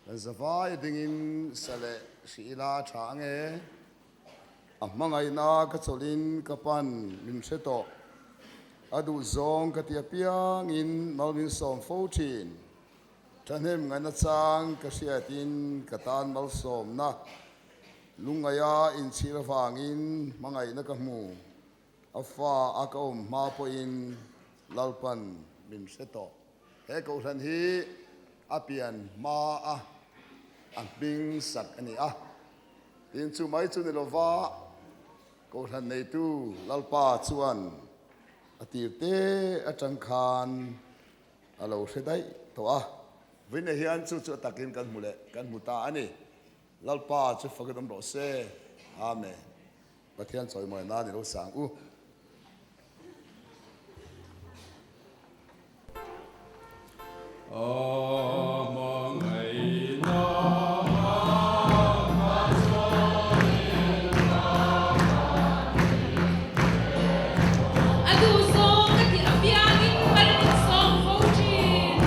kan zavai dingin sa leh hrih ila tha ange. A hmangaihna ka chawlhin ka pan min hre tawh. A duhzawng ka ti apiangin mal min sawm fo thin. Thahnem ngaihna chang ka hriatin ka tan malsawmna lungngaia inchhir avangin hmangaihna ka hmu. A fa a ka awm hma pawhin Lalpan min hre tawh. He kohhran hi a pian hma a a hming sak a ni a. Tin chu mai chu ni lova kohhran neitu Lalpa chuan a tirte atang khan a lo hre daih tawh a. Vawiinah hian chu chu a takin kan hmu leh kan hmu ta a ni. Lalpa chu fakin awm rawh se. Amen. Pathian chawimawi nan i lo sang u. A duhzawng ka tih apiangin mal min sawm fo thin.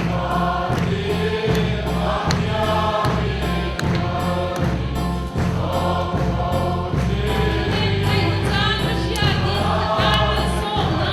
Thahnem chang ka hriatin ka tan malsawmna.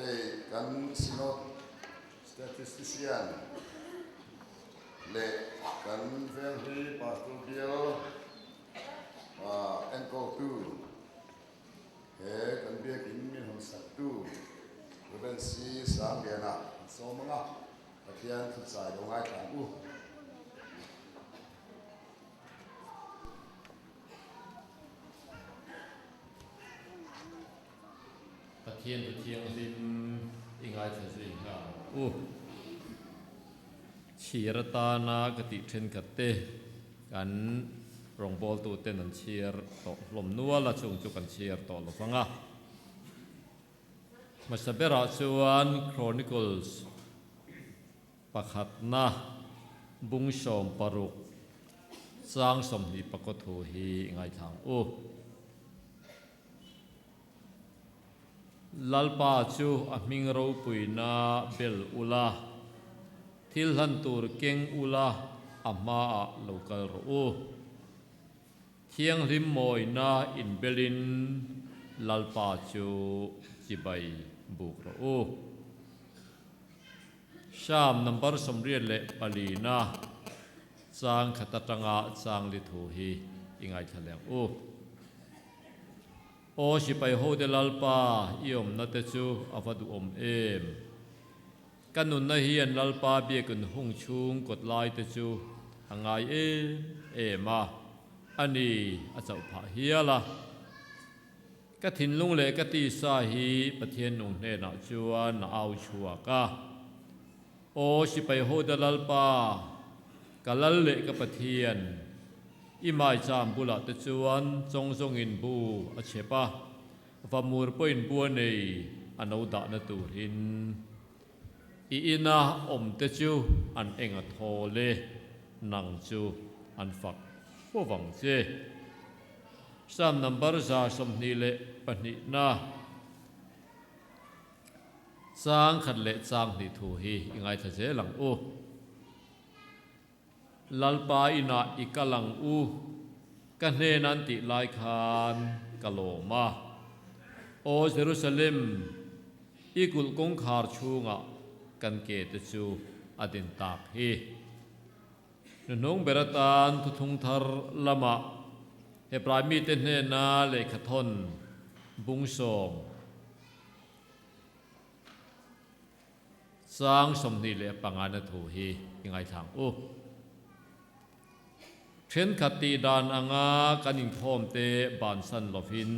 Hei kan Synod Statistician leh kan Venghlui Pastor Bial enkawltu he kan biakin min hawn saktu Rev. C. Sangliana an sawm ang a, Pathian thuchai lo ngaithla ang u. Pathian thu thianghlim i ngaithla zui nghal ang u. Chhir atana ka tih thenkhat te kan rawngbawltu ten an chhiar tawh hlawm nual a, chung chu kan chhiar tawh lo vang a. Hmasa berah chuan Chronicles pakhatna bung 16 chang 24 thu hi i ngaithla ang u. Lalpa chu a hming ropuina bel ula, thil hlan tur keng ula a hmaah lo kal rawh u. Thianghlim mawina inbelin Lalpa chu chibai buk rawh u. Psalm number 84 na chang khat atanga chang li thu hi i ngaithla leh ang u. Aw sipai hote Lalpa, i awmna te chu a va duhawm em? Ka nunna hian Lalpa biakin hung chhung kawt lai te chu a ngai em em a, a ni a chauh phah hial a. Ka thinlung leh ka tisa hi Pathian nung hnenah chuan a au chhuak a. Aw sipai hote Lalpa, ka lal leh ka Pathian, I maicham bulah te chuan chawngzawngin bu a chhep a, vamur pawhin bu a nei a no dahna turin. I ina awm te chu an eng a thawl e, nang chu an fak fo vang che. Psalm number 122 na chang khat leh chang hnih thu hi i ngaithla zel ang u. Lalpa inah i kal ang u, ka hnen an tih lai khan ka lawm a. Aw Jerusalem, i kulh kawngkhar chhungah kan ke te chu a din tak hi. Hnuhnung ber atan thuthlung thar lamah Hebrai mite hnena lehkhathawn bung sawm. Chang 25 na thu hi i ngaithla ang u. Thenkhat tih dan anga kan inkhawm te bansan lovin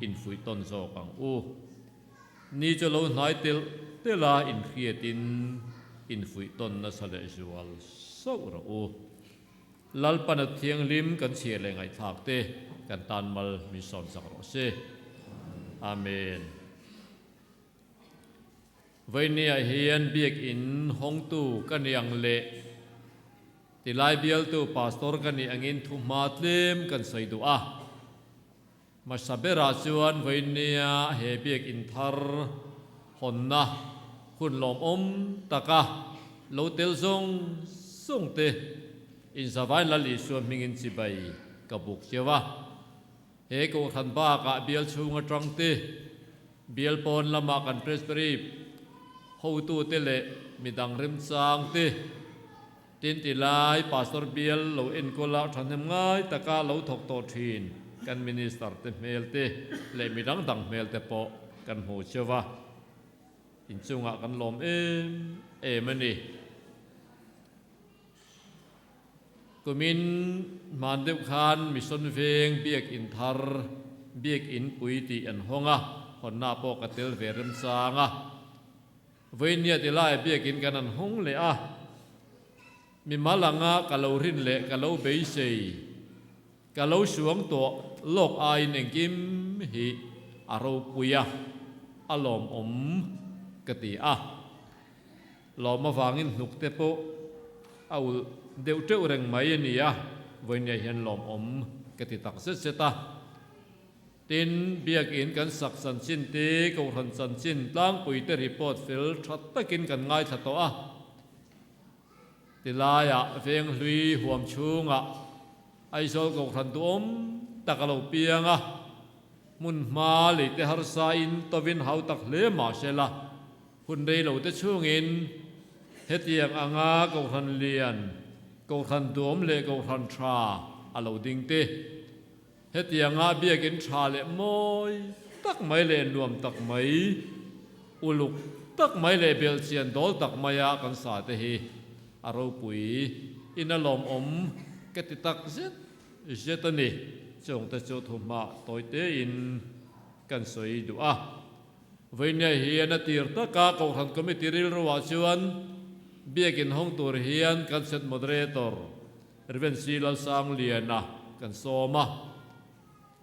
infuih tawn zawk ang u. Ni chu lo hnai telh telh a inhriatin infuih tawn nasa leh zual sauh rawh u. Lalpana thianghlim kan chhiar leh ngaihthlak te kan tan mal min sawm sak rawh se. Amen. Vawinia hian biakinn hawngtu ka ni ang leh tilai bialtu pastor ka nih angin thuhma tlem kan sawi duh a. Hmasa berah chuan vawinia he biakinn thar hawnna hun lawmawm taka lo tel zawng zawng te inzavain Lal Isua hmingin chibai ka buk cheu a. He kohhran bakah bial chhung atang te, bial pawn lama kan Presbytery hotute leh midang remchang te, tin ti lai Pastor bial lo enkawl a thahnem ngai taka lo thawk tawh thin kan Minister te hmel te leh midang dang hmel te pawh kan hmu cheu a, inchungah kan lawm em em a ni. Kumin hman deuh khan Mission Veng Biakin thar Biakin pui tih an hawng a, hawnna pawh ka tel ve remchang a. Vawinia ti lai Biakin kan an hawng leh a, mimal anga ka lo rin leh ka lo beisei, ka lo suang tawh lawk aiin engkim hi a ropui a, a lawmawm ka ti a. Lawm avangin hnuk te pawh a ulh deuh teuh reng mai a ni a, vawinia hian lawmawm ka ti tak zet zet a. Tin, biakin kan sak chanchin te, kohhran chanchin tlangpui te report fel tha takin kan ngaithla tawh a. Tilaiah Venghlui huam chhungah Aizawl kohhran duhawm tak a lo piang a. Hmun hma lei te harsa in tovin hau tak hle mah se la, hun rei lo te chhungin hetiang anga Kohhran lian, Kohhran duam leh Kohhran tha a lo ding te. Hetianga biakin tha leh mawi tak mai leh nuam tak mai, uluk tak mai leh belhchian dawl tak maia kan sa te hi a ropui in a lawmawm ka ti tak zet zet a ni. Chungte chu thuhma tawi tein kan sawi duh a. Vawinia hian a tir taka Kohhran Committee rilruah chuan biakin hawng tur hian kan set moderator Rev. C. Lalsangliana kan sawm a,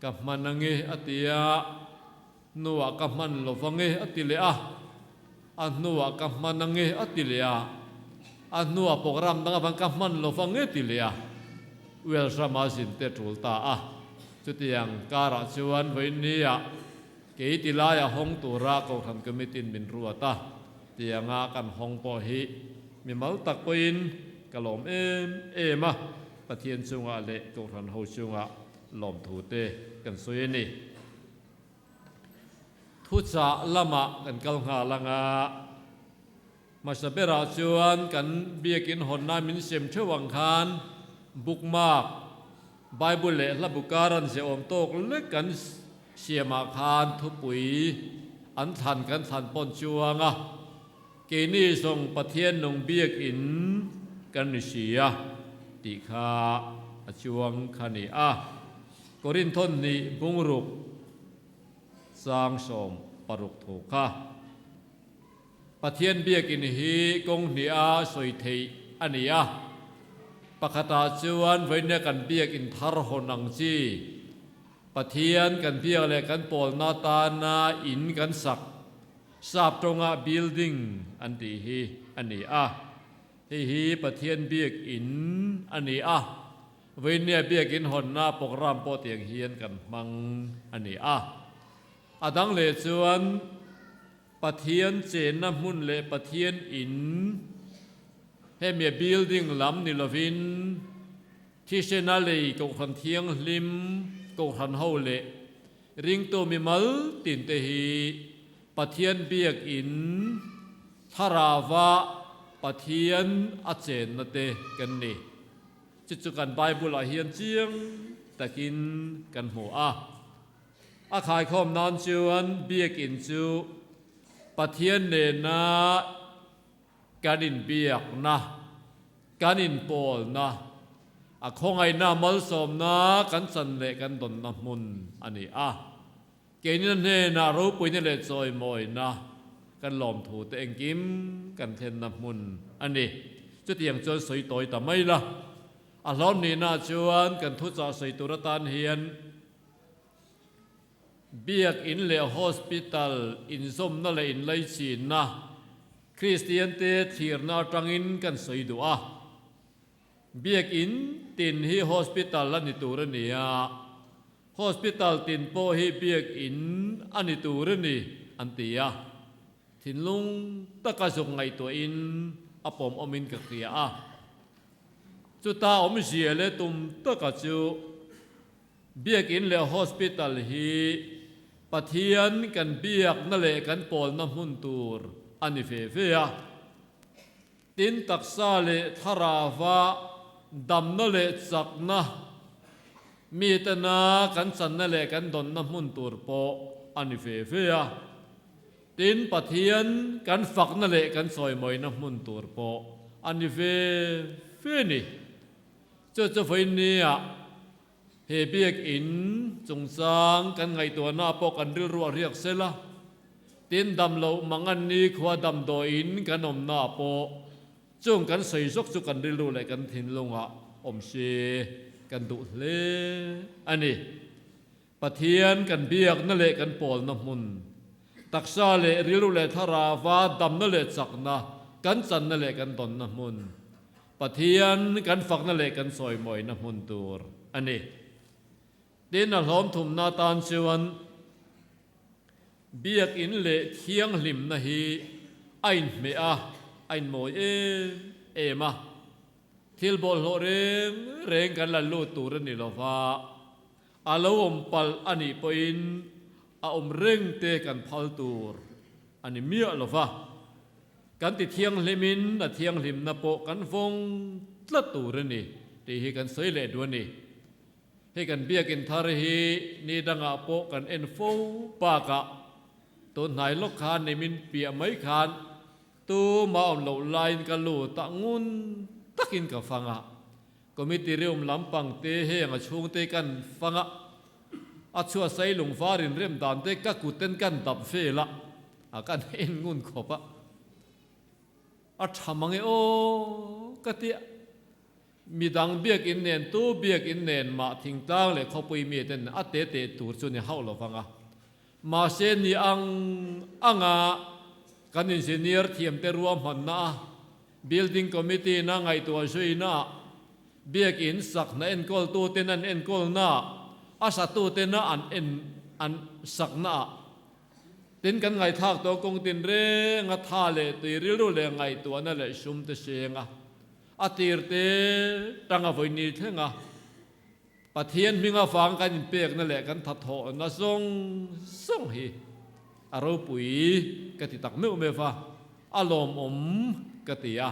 Ka hman ange a ti a, hnuah ka hman lo vange a ti leh a, a hnuah ka hman ange a ti leh a, a hnuah program dang avang ka hman lo vange ti leh a, Welsh rama zin te tul ta a. Chutiang karah chuan vawinia kei ti laia hawng tura Kohhran Committee-in min ruat a, tianga kan hawng pawh hi mimal tak pawhin ka lawm em em a, Pathian chungah leh Kohhran ho chungah lawmthu te kan sawi a ni. Thuchah lamah kan kal nghal ang a, hmasa berah chuan kan biakin hawnna min sem theuh ang khan bookmark, Bible leh hla bu kar an zehawm tawk lek kan siamah khan thupui an thlan kan thlan pawn chuang a, Keini zawng Pathian nung biakin kan ni si a tih kha a chuang kha ni a. Korinthon hnih bungruk chang 16 thu kha. Pathian biakin hi kawng hniha sawi theih a ni a. Pakhatah chuan vawinia kan biakin thar hawn ang chi Pathian kan biak leh kan pawlna tana in kan sak Sap tawnga building an tih hi a ni a. Hei hi Pathian biakin a ni a. Vawinia biakin hawnna program pawh tiang hian kan hmang a ni a. A dang leh chuan Pathian chenna hmun leh Pathian in hemia building lam ni lovin thisena lei Kohhran Thianghlim, Kohhran ho leh Ringtu mimal tinte hi Pathian biakin thlarauva Pathian a chenna te kan ni. Chu chu kan Bible-ah hian chiang takin kan hmu a. A khaikhawm nan chuan biakin chu Pathian nena Kan inbiakna, kan inpawlna, a khawngaihna malsawmna kan chan leh kan dawnna hmun a ni a. Keini hnenah ropuina leh chawimawina kan lawmthu te engkim kan thlenna hmun a ni. Chutiang chuan sawi tawi ta mai la. A hlawm nihna chuan kan thuchah sawi tur atan hian Biakinn leh Hospital inzawmna leh inlaichinna Kristiante thlirna atangin kan sawi duh a. Biakinn tin hi Hospital a ni tur a ni a, Hospital tin pawh hi Biakinn a ni tur a ni an ti a. Thinlung taka zuk ngaihtuahin a pawmawmin ka hria a. Chuta awmzia leh tum taka chu Biakinn leh Hospital hi Pathian kan biakna leh kan pawlna hmun tur a ni ve ve a. Tin, taksa leh thlarauva damna leh chakna, mitena kan channa leh kan dawnna hmun tur pawh a ni ve ve a. Tin, Pathian kan fakna leh kan chawimawina hmun tur pawh a ni ve ve ni. Chu chu vawinia he biakinn chungchang kan ngaihtuahna pawh kan rilru a riak sel a, tin dam loh mangan ni khua damdawiin kan awmna pawh chung kan sawi zawk chu kan rilru leh kan thinlungah awm se kan duh hle a ni. Pathian kan biakna leh kan pawlna hmun, taksa leh rilru leh thlarauva damna leh chakna kan channa leh kan dawnna hmun, Pathian kan fakna leh kan sawimawina hmun tur a ni. Tin, a hlawm thumna atan chuan biakinn leh thianghlimna hi a inhmeh a, a inmawi em em a. Thil bawlhhlawh reng reng kan la lut tur a ni lo va, A lo awm palh a nih pawhin a awm reng te kan phal tur a ni miah lo va. Kan ti thianghlimin a thianghlimna pawh kan vawng tlat tur a ni tih hi kan sawi leh duh a ni. Hei kan biakin thar hi ni dangah pawh kan en fo bakah tun hnai lawk khan nimin piah mai khan tuma awm loh laiin ka lut a ngun takin ka fang a. Committee room lampang te heng a chhungte kan fang a, a chhuah sai lungvar inrem dan te ka kut ten kan dap vel a, a kan en ngun khawp a. A tha mang e aw ka ti a. Midang biakin nen tu biakin nen mah thingtlang leh khawpui mi ten a te teh tur chu ni hauh lo vang a. Mahse ni ang anga kan engineer thiamte ruahmanna a building committee na ngaihtuah zuina ah biakin sak hna enkawl ten an enkawlna ah a satu tena an en an sakna ah Tin, kan ngaihthlak tawh kawng tin reng a tha leh tui rilru leh ngaihtuahna leh sum te seng a, a tir te tang a vawi ni thleng a, Pathian hming avang kan inpekna leh kan thathawhna zawng zawng hi a ropui ka ti tak meuh meuh va, a lawmawm ka ti a,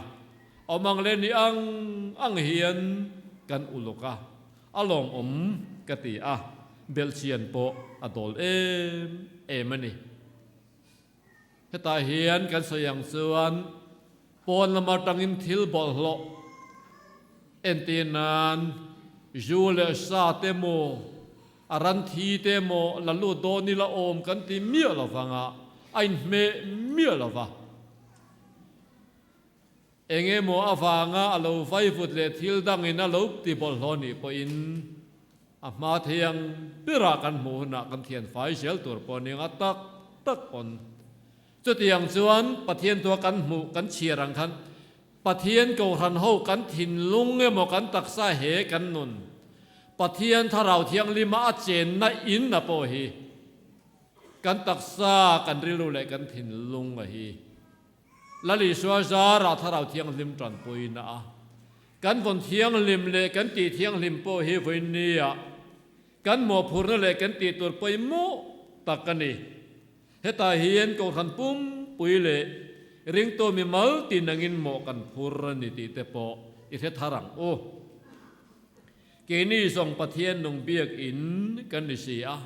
awm ang leh ni ang ang hian kan uluk a. A lawmawm ka ti a, belhchian pawh a dawl em em a ni. Hetah hian kan sawi ang chuan pawn lam atangin thil bawlhhlawh entir nan zu leh sa te maw, a ran thi te maw la lut dawn ila awm kan ti miah lo vanga a inhmeh miah lo va. Eng emaw avanga a lo vaivut leh thil dangin a lo ti bawlhhlawh nih pawhin a hma thei ang berah kan hmuh hunah kan thian fai zel tur pawh ning a tak tak pawn. Chutiang chuan Pathian tua kan hmuh kan chhiar ang khan Pathian Kohhran ho kan thinlung emaw kan taksa he kan nun Pathian Thlarau Thianghlima a chenna in a pawh hi kan taksa kan rilru leh kan thinlung a hi. Lal Isua zarah Thlarau Thianghlim tanpuina a kan vawn thianghlim leh kan tih thianghlim pawh hi vawinia kan mawhphurna leh kan tih tur pawimawh tak a ni. Hetah hian Kohhran pumpui leh ringtu mimal tin angin mawh kan phur a ni tih te pawh i hre thar ang u. Keini zawng Pathian nung biakin kan ni si a.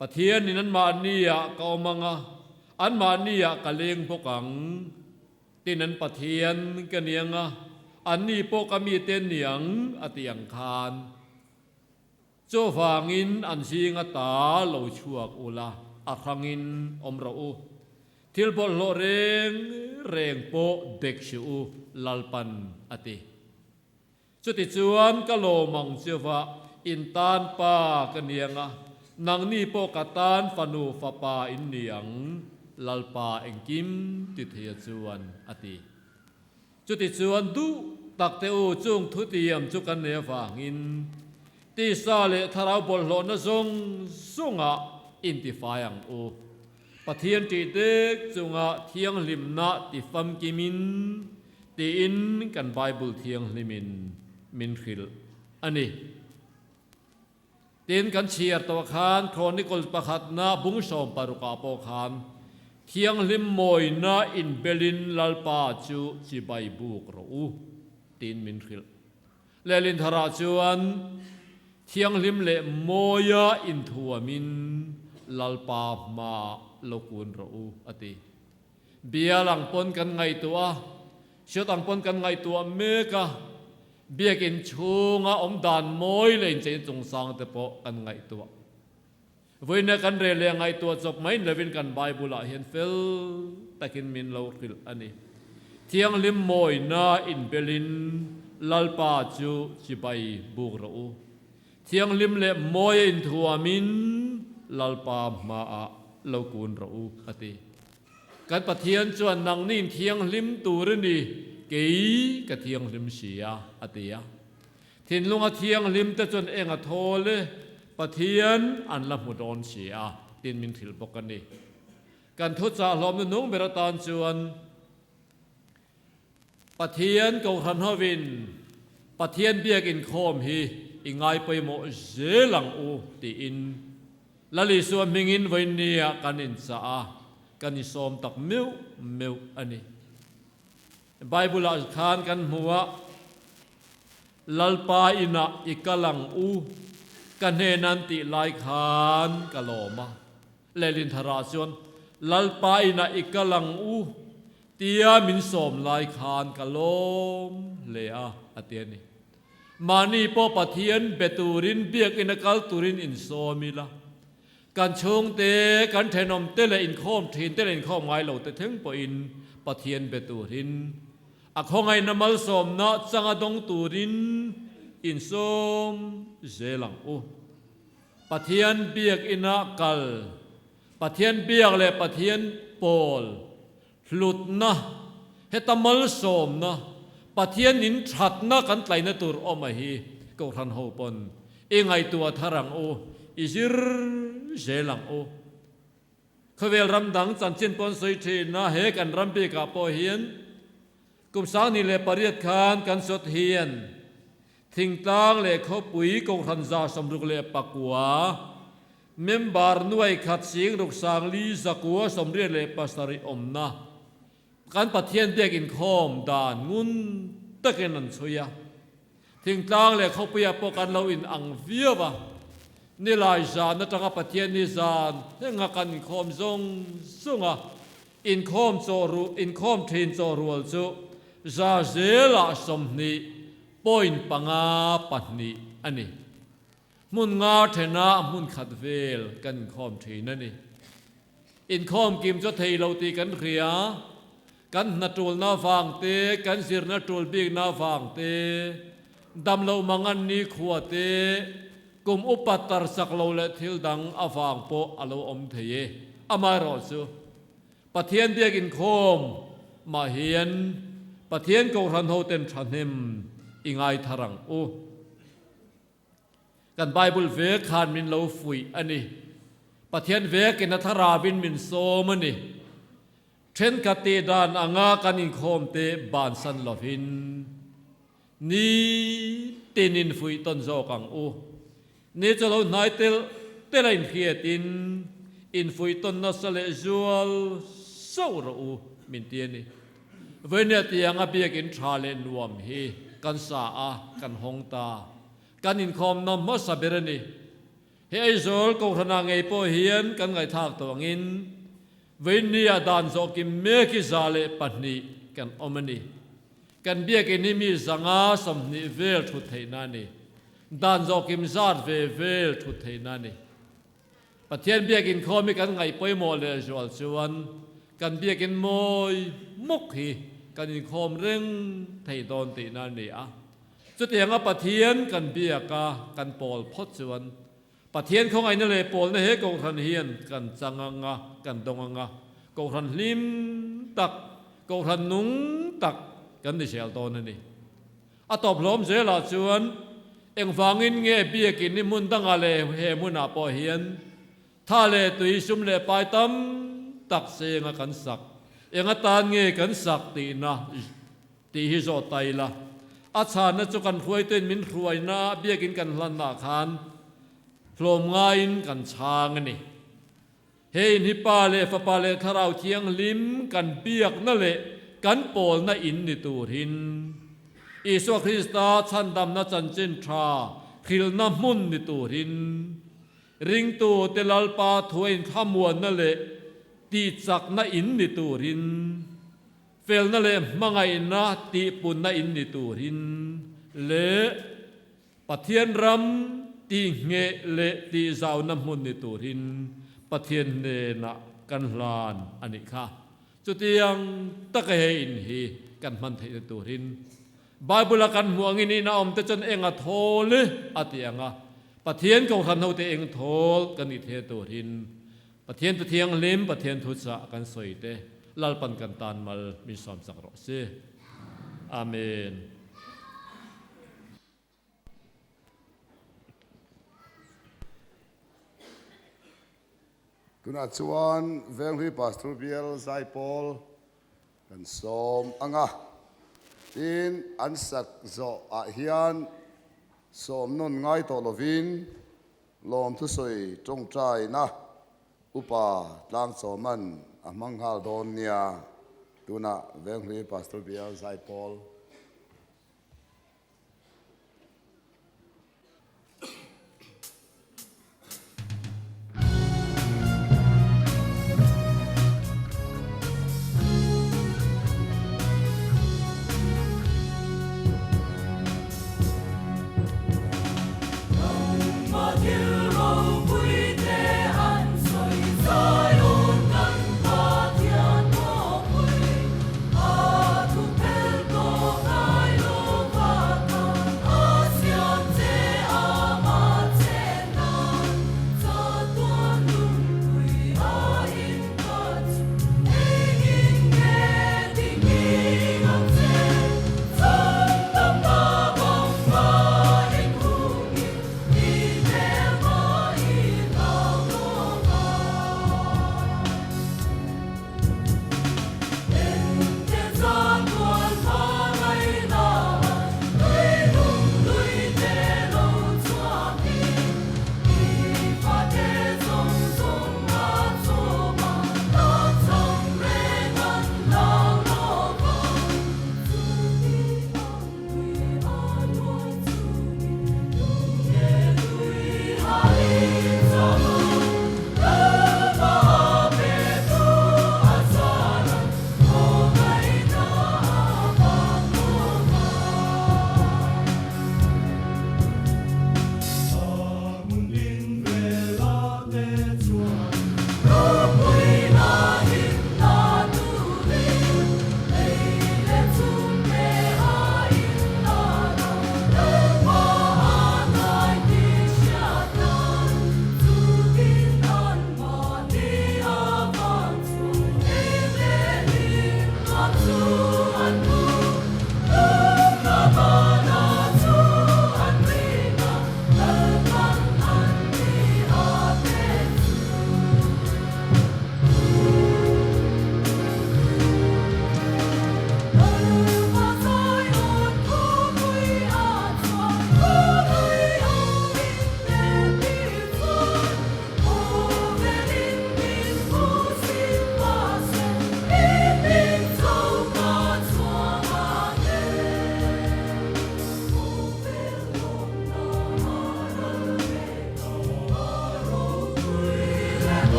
Pathianin anmahniah ka awm ang a, anmahniah ka leng bawk ang. Tin an Pathian ka ni ang a, anni pawh ka mite an ni ang, a ti ang khan. Chuvangin an zinga ta lo chhuak ula, a hrangin awm rawh u. Thil bawlhhlawh reng reng pawh dek suh u, Lalpan a ti. Chutichuan ka lawm ang cheuva in tan pa ka ni ang a, nangni pawh ka tan fanu fapa in ni ang, Lalpa engkim ti theia chuan a ti. Chutichuan duh tak te u chung thutiam chu kan nei avangin tisa leh thlarau bawlhhlawhna zawng zawngah intifai ang u. Pathian ṭih dek chunga thianghlimna ti famkimin tiin kan Bible thianghlimin min hrilh a ni. Tin, kan chhiar tawh khan Chronicles pakhatna bung 16ah pawh khan thianghlim mawina inbelin Lalpa chu chibai buk rawh u tiin min hrilh. Lehlin tharah chuan thianghlim leh mawia inthuamin Lalpa hmaah lo kun rawh u, a ti. Bial ang pawn kan ngaihtuah a, hriat ang pawn kan ngaihtuah mek a, biakin chhunga awm dan mawi leh incheina chungchang te pawh kan ngaihtuah. Vawiina kan rel leh ngaihtuah chawp mai ni lovin kan Bible-ah hian fel takin min lo hrilh a ni. Thianghlim mawina inbelin Lalpa chu chibai buk rawh u. Thianghlim leh mawia inthuamin Lalpa hmaah lo kun rawh u, a ti. Kan Pathian chuan nangni inthianghlim tur i ni, kei ka thianghlim si a, a ti a. Thinlunga thianghlim te chuan eng a thawl e, Pathian an la hmu dawn si a, tiin min hrilh bawk a ni. Kan thuchah hlawmna nung ber atan chuan Pathian Kohhran hovin Pathian biak inkhawm hi i ngai pawimawh zel ang u tiin. Lal Isua hmingin vawinia kan inchah a, kan insawm tak meuh meuh a ni. Bible-ah khan kan hmu a, Lalpa inah i kal ang u, ka hnen an tih lai khan ka lawm a. Lehlin tharah chuan, Lalpa inah i kal ang u, tia min sawm lai khan ka lawm hle a, a ti a ni. Mahni pawh Pathian be turin biakinn a kal turin insawm ila, kan chhungte, kan thenawmte leh inkhawm thinte leh inkhawm ngai lote thleng pawhin Pathian be turin, a khawngaihna malsawmna changa dawng turin insawm zel ang u. Pathian biakina kal, Pathian biak leh Pathian pawl Hlutna, heta malsawmna, Pathian in thatna kan tlaina tur awm a hi Kohhran ho pawn i ngaihtuah thar ang u, i zir zel ang u. Khawvel ram dang chanchin pawn sawi thin a, he kan ram bikah pawh hian kum 2008 khan kan sawt hian Thingtlang leh khawpui Kohhran 69 Member nuai khat sing ruk sang li zakua 87 awmna kan Pathian biak inkhawm dan ngun takin an chhui a. Thingtlang leh khawpuiah pawh kan lo in ang viau a. Nilai zan atanga Pathian ni zan hlenga kan inkhawm zawng zawng a, inkhawm chaw ru inkhawm thin chaw rual chu za zelah 20 point panga pahnih a ni. Hmun nga thena hmun khat vel kan inkhawm thin a ni. Inkhawm kim chu thei lo tih kan hria, kan hna tulna vang te, kan zirna tul bikna vang te, damloh mangan nikhua te, kum upa tar chak lo leh thil dang avang pawh a lo awm thei e. Amaherawhchu, Pathian biak inkhawm mah hian Pathian Kohhran hoten thahnem i ngai thar ang u. Kan Bible ve khan min lo fuih a ni. Pathian vekin a tharavin min sawm a ni. Thenkhat tih dan anga kan inkhawm te bansan lovin ni tin in fuih tawn zawk ang u. Ni chu lo hnai tel tel a inhriatin infuih tawn nasa leh zual sauh rawh u min ti a ni. Vawinia tianga biakin tha leh nuam hi kan sa a, kan hawng ta. Kan inkhawmna hmasa ber a ni. He Aizawl Kohhranah ngei pawh hian kan ngaihthlak tawh angin Vawinia dan zawh kim mek hi 102 kan awm a ni. Kan biakin hi mi 120 vel thut theihna a ni. Dan zawh kim zat ve vel thut theihna a ni. Pathian biakin khawm hi kan ngaih pawimawh leh zual chuan kan biakin mawi muk hi kan inkhawm reng thei dawn tihna a ni a. Chutianga Pathian kan biak a, kan pawl phawt chuan Pathian khawngaihna leh pawlna he Kohhran hian kan chang ang a, kan dawng ang a, Kohhran hlim tak, Kohhran nung tak kan ni zel dawn a ni. A tawp hlawm zelah chuan engvangin nge biakin hi hmun dangah leh he hmunah pawh hian tha leh tui sum leh pai tam tak senga kan sak, eng atan nge kan sak tihna tih hi zawh ta ila. A chhanna chu kan hruaituin min hruaina biakin kan hlanah khan hlawm ngaiin kan chhang a ni. He in hi Pa leh Fapa leh Thlarau Thianghlim kan biakna leh kan pawlna in ni turin Isua Krista chhandamna chanchin tha hrilhna hmun ni turin ringtute Lalpa thua inthlamuanna leh tihchakna in ni turin felna leh hmangaihna tihpunna in ni turin leh Pathian ram tihngheh leh tihzauna hmun ni turin Pathian hnenah kan hlan a nih kha. Chutiang taka he in hi kan hman theihna turin Bible-a kan hmuh angin in a awm te chuan eng a thawl i a ti ang a, Pathian Kohhran hote eng thawl kan nih theihna turin Pathian Thu Thianghlim, Pathian Thuchah kan sawi te Lalpan kan tan mal min sawmsak rawh se. Amen. Tunah chuan Venghlui Pastor Bial Zaipawl kan sawm ang a, tin an sak zawh ah hian sawm nawn ngai tawh lovin. Lawmthusawi tawngtaina Upa Tlangchawman a hmang nghal dawn nia. Tunah Venghlui Pastor Bial Zaipawl.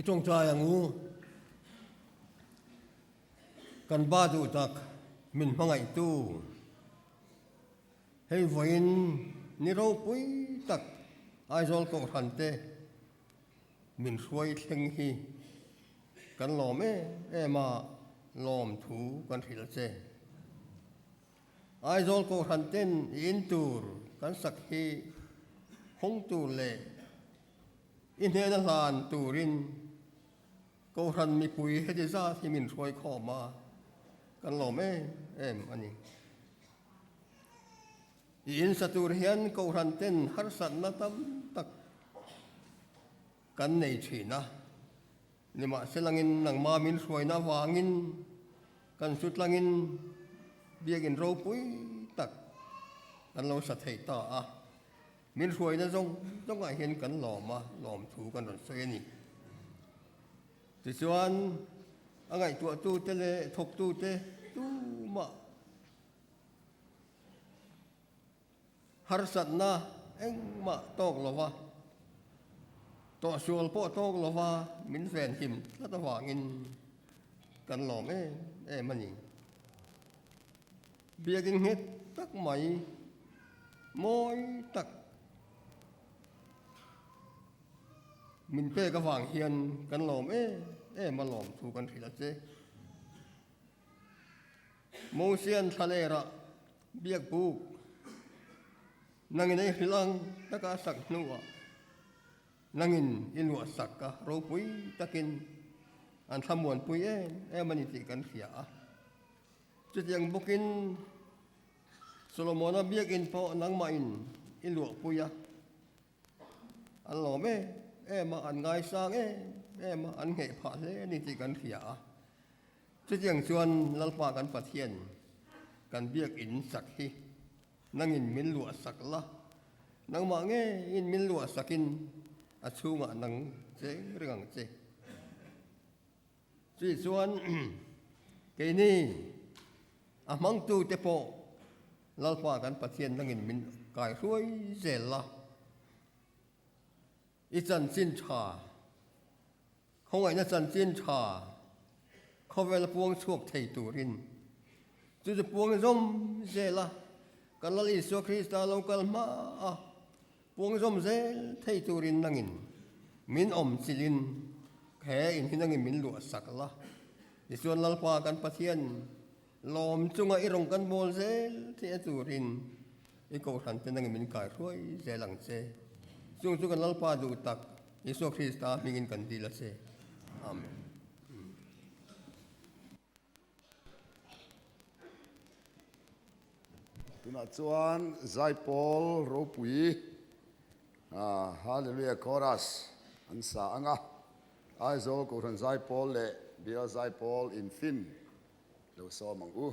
I tawngtai ang u. Kan ba duh tak min hmangaihtu. Hei vawiin ni ropui tak Aizawl Kohhran te min hruai thleng hi kan lawm em em a, lawm thu kan hrilh a che. Aizawl Kohhran ten i in tur kan sak hi hawng tur leh i hnena hlan turin Kohhran mipui heti zat hi min hruai khawm a, kan lawm em em a ni. I in sa tur hian Kohhran ten harsatna tam tak kan nei thin a, nimahselangin nangma min hruaina avangin kan sutlangin biakin ropui tak kan lo sa thei ta a. Min hruaina zawng zawngah hian kan lawm a, lawmthu kan rawn sawi a ni. Tichuan, a ngaihtuahtute leh thawktute tumah harsatna engmah tawk lova, tawhsual pawh tawk lova min venhim tlat avangin kan lawm em em a ni. Biakin nghet tak mai, mawi tak min pek avang hian kan lawm em em a lawm thu kan hrilh a che. Mosian thlalerah biak buk nangin ei hrilh ang taka a sak hnuah nangin i luah sak a ropui takin. An thlamuanpui em em a ni tih kan hria a. Chutiang bawkin Solomona biakin pawh nangmahin i luahpui a, an lawm em em a, an ngaisang em em a, an ngheh phah hle a ni tih kan hria a. Chutiang chuan Lalpa kan Pathian kan biakin sak hi nangin min luah sak la, nangmah ngeiin min luah sakin a chhungah nang cheng reng ang che. Chutih chuan keini a hmangtute pawh Lalpa kan Pathian nangin min kai hruai zel la, i chanchin tha, khawngaihna chanchin tha khawvel puang chhuak thei turin chu chu puang zawm zel a, kan Lal Isua Krista lo kal hma a Puang zawm zel thei turin nangin min awm chilhin he in hi nangin min luah sak la. Tichuan Lalpa kan Pathian lawm chunga i rawn kan bawl zel theih a turin i kohhran te nangin min kai hruai zel ang che. Chung chu kan Lalpa duh tak Isua Krista hmingin kan dil a che. Amen. Tunah chuan Zaipawl ropui Hallelujah Chorus an sa ang a, Aizawl Kohhran Zaipawl leh Bial Zaipawl infin lo sawm ang u.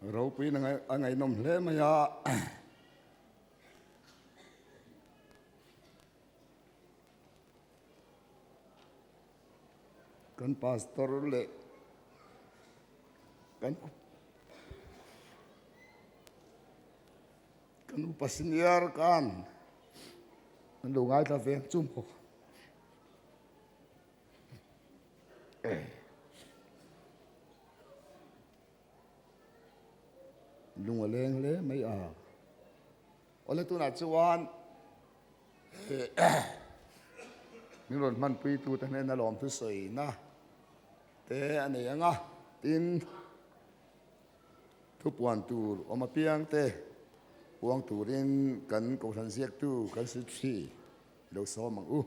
Ropuiin a ngaihnawm hle mai a. Kan pastor leh kan kan upa senior khan an lo ngaithla ve ang chu maw. Lung a leng hle mai a. Awle tunah chuan min rawn hmanpui tute hnena lawmthu sawina te a nei ang a, tin thupuan tur awm apiang te puang turin kan kohhran ziaktu kan Sri lo sawm ang u.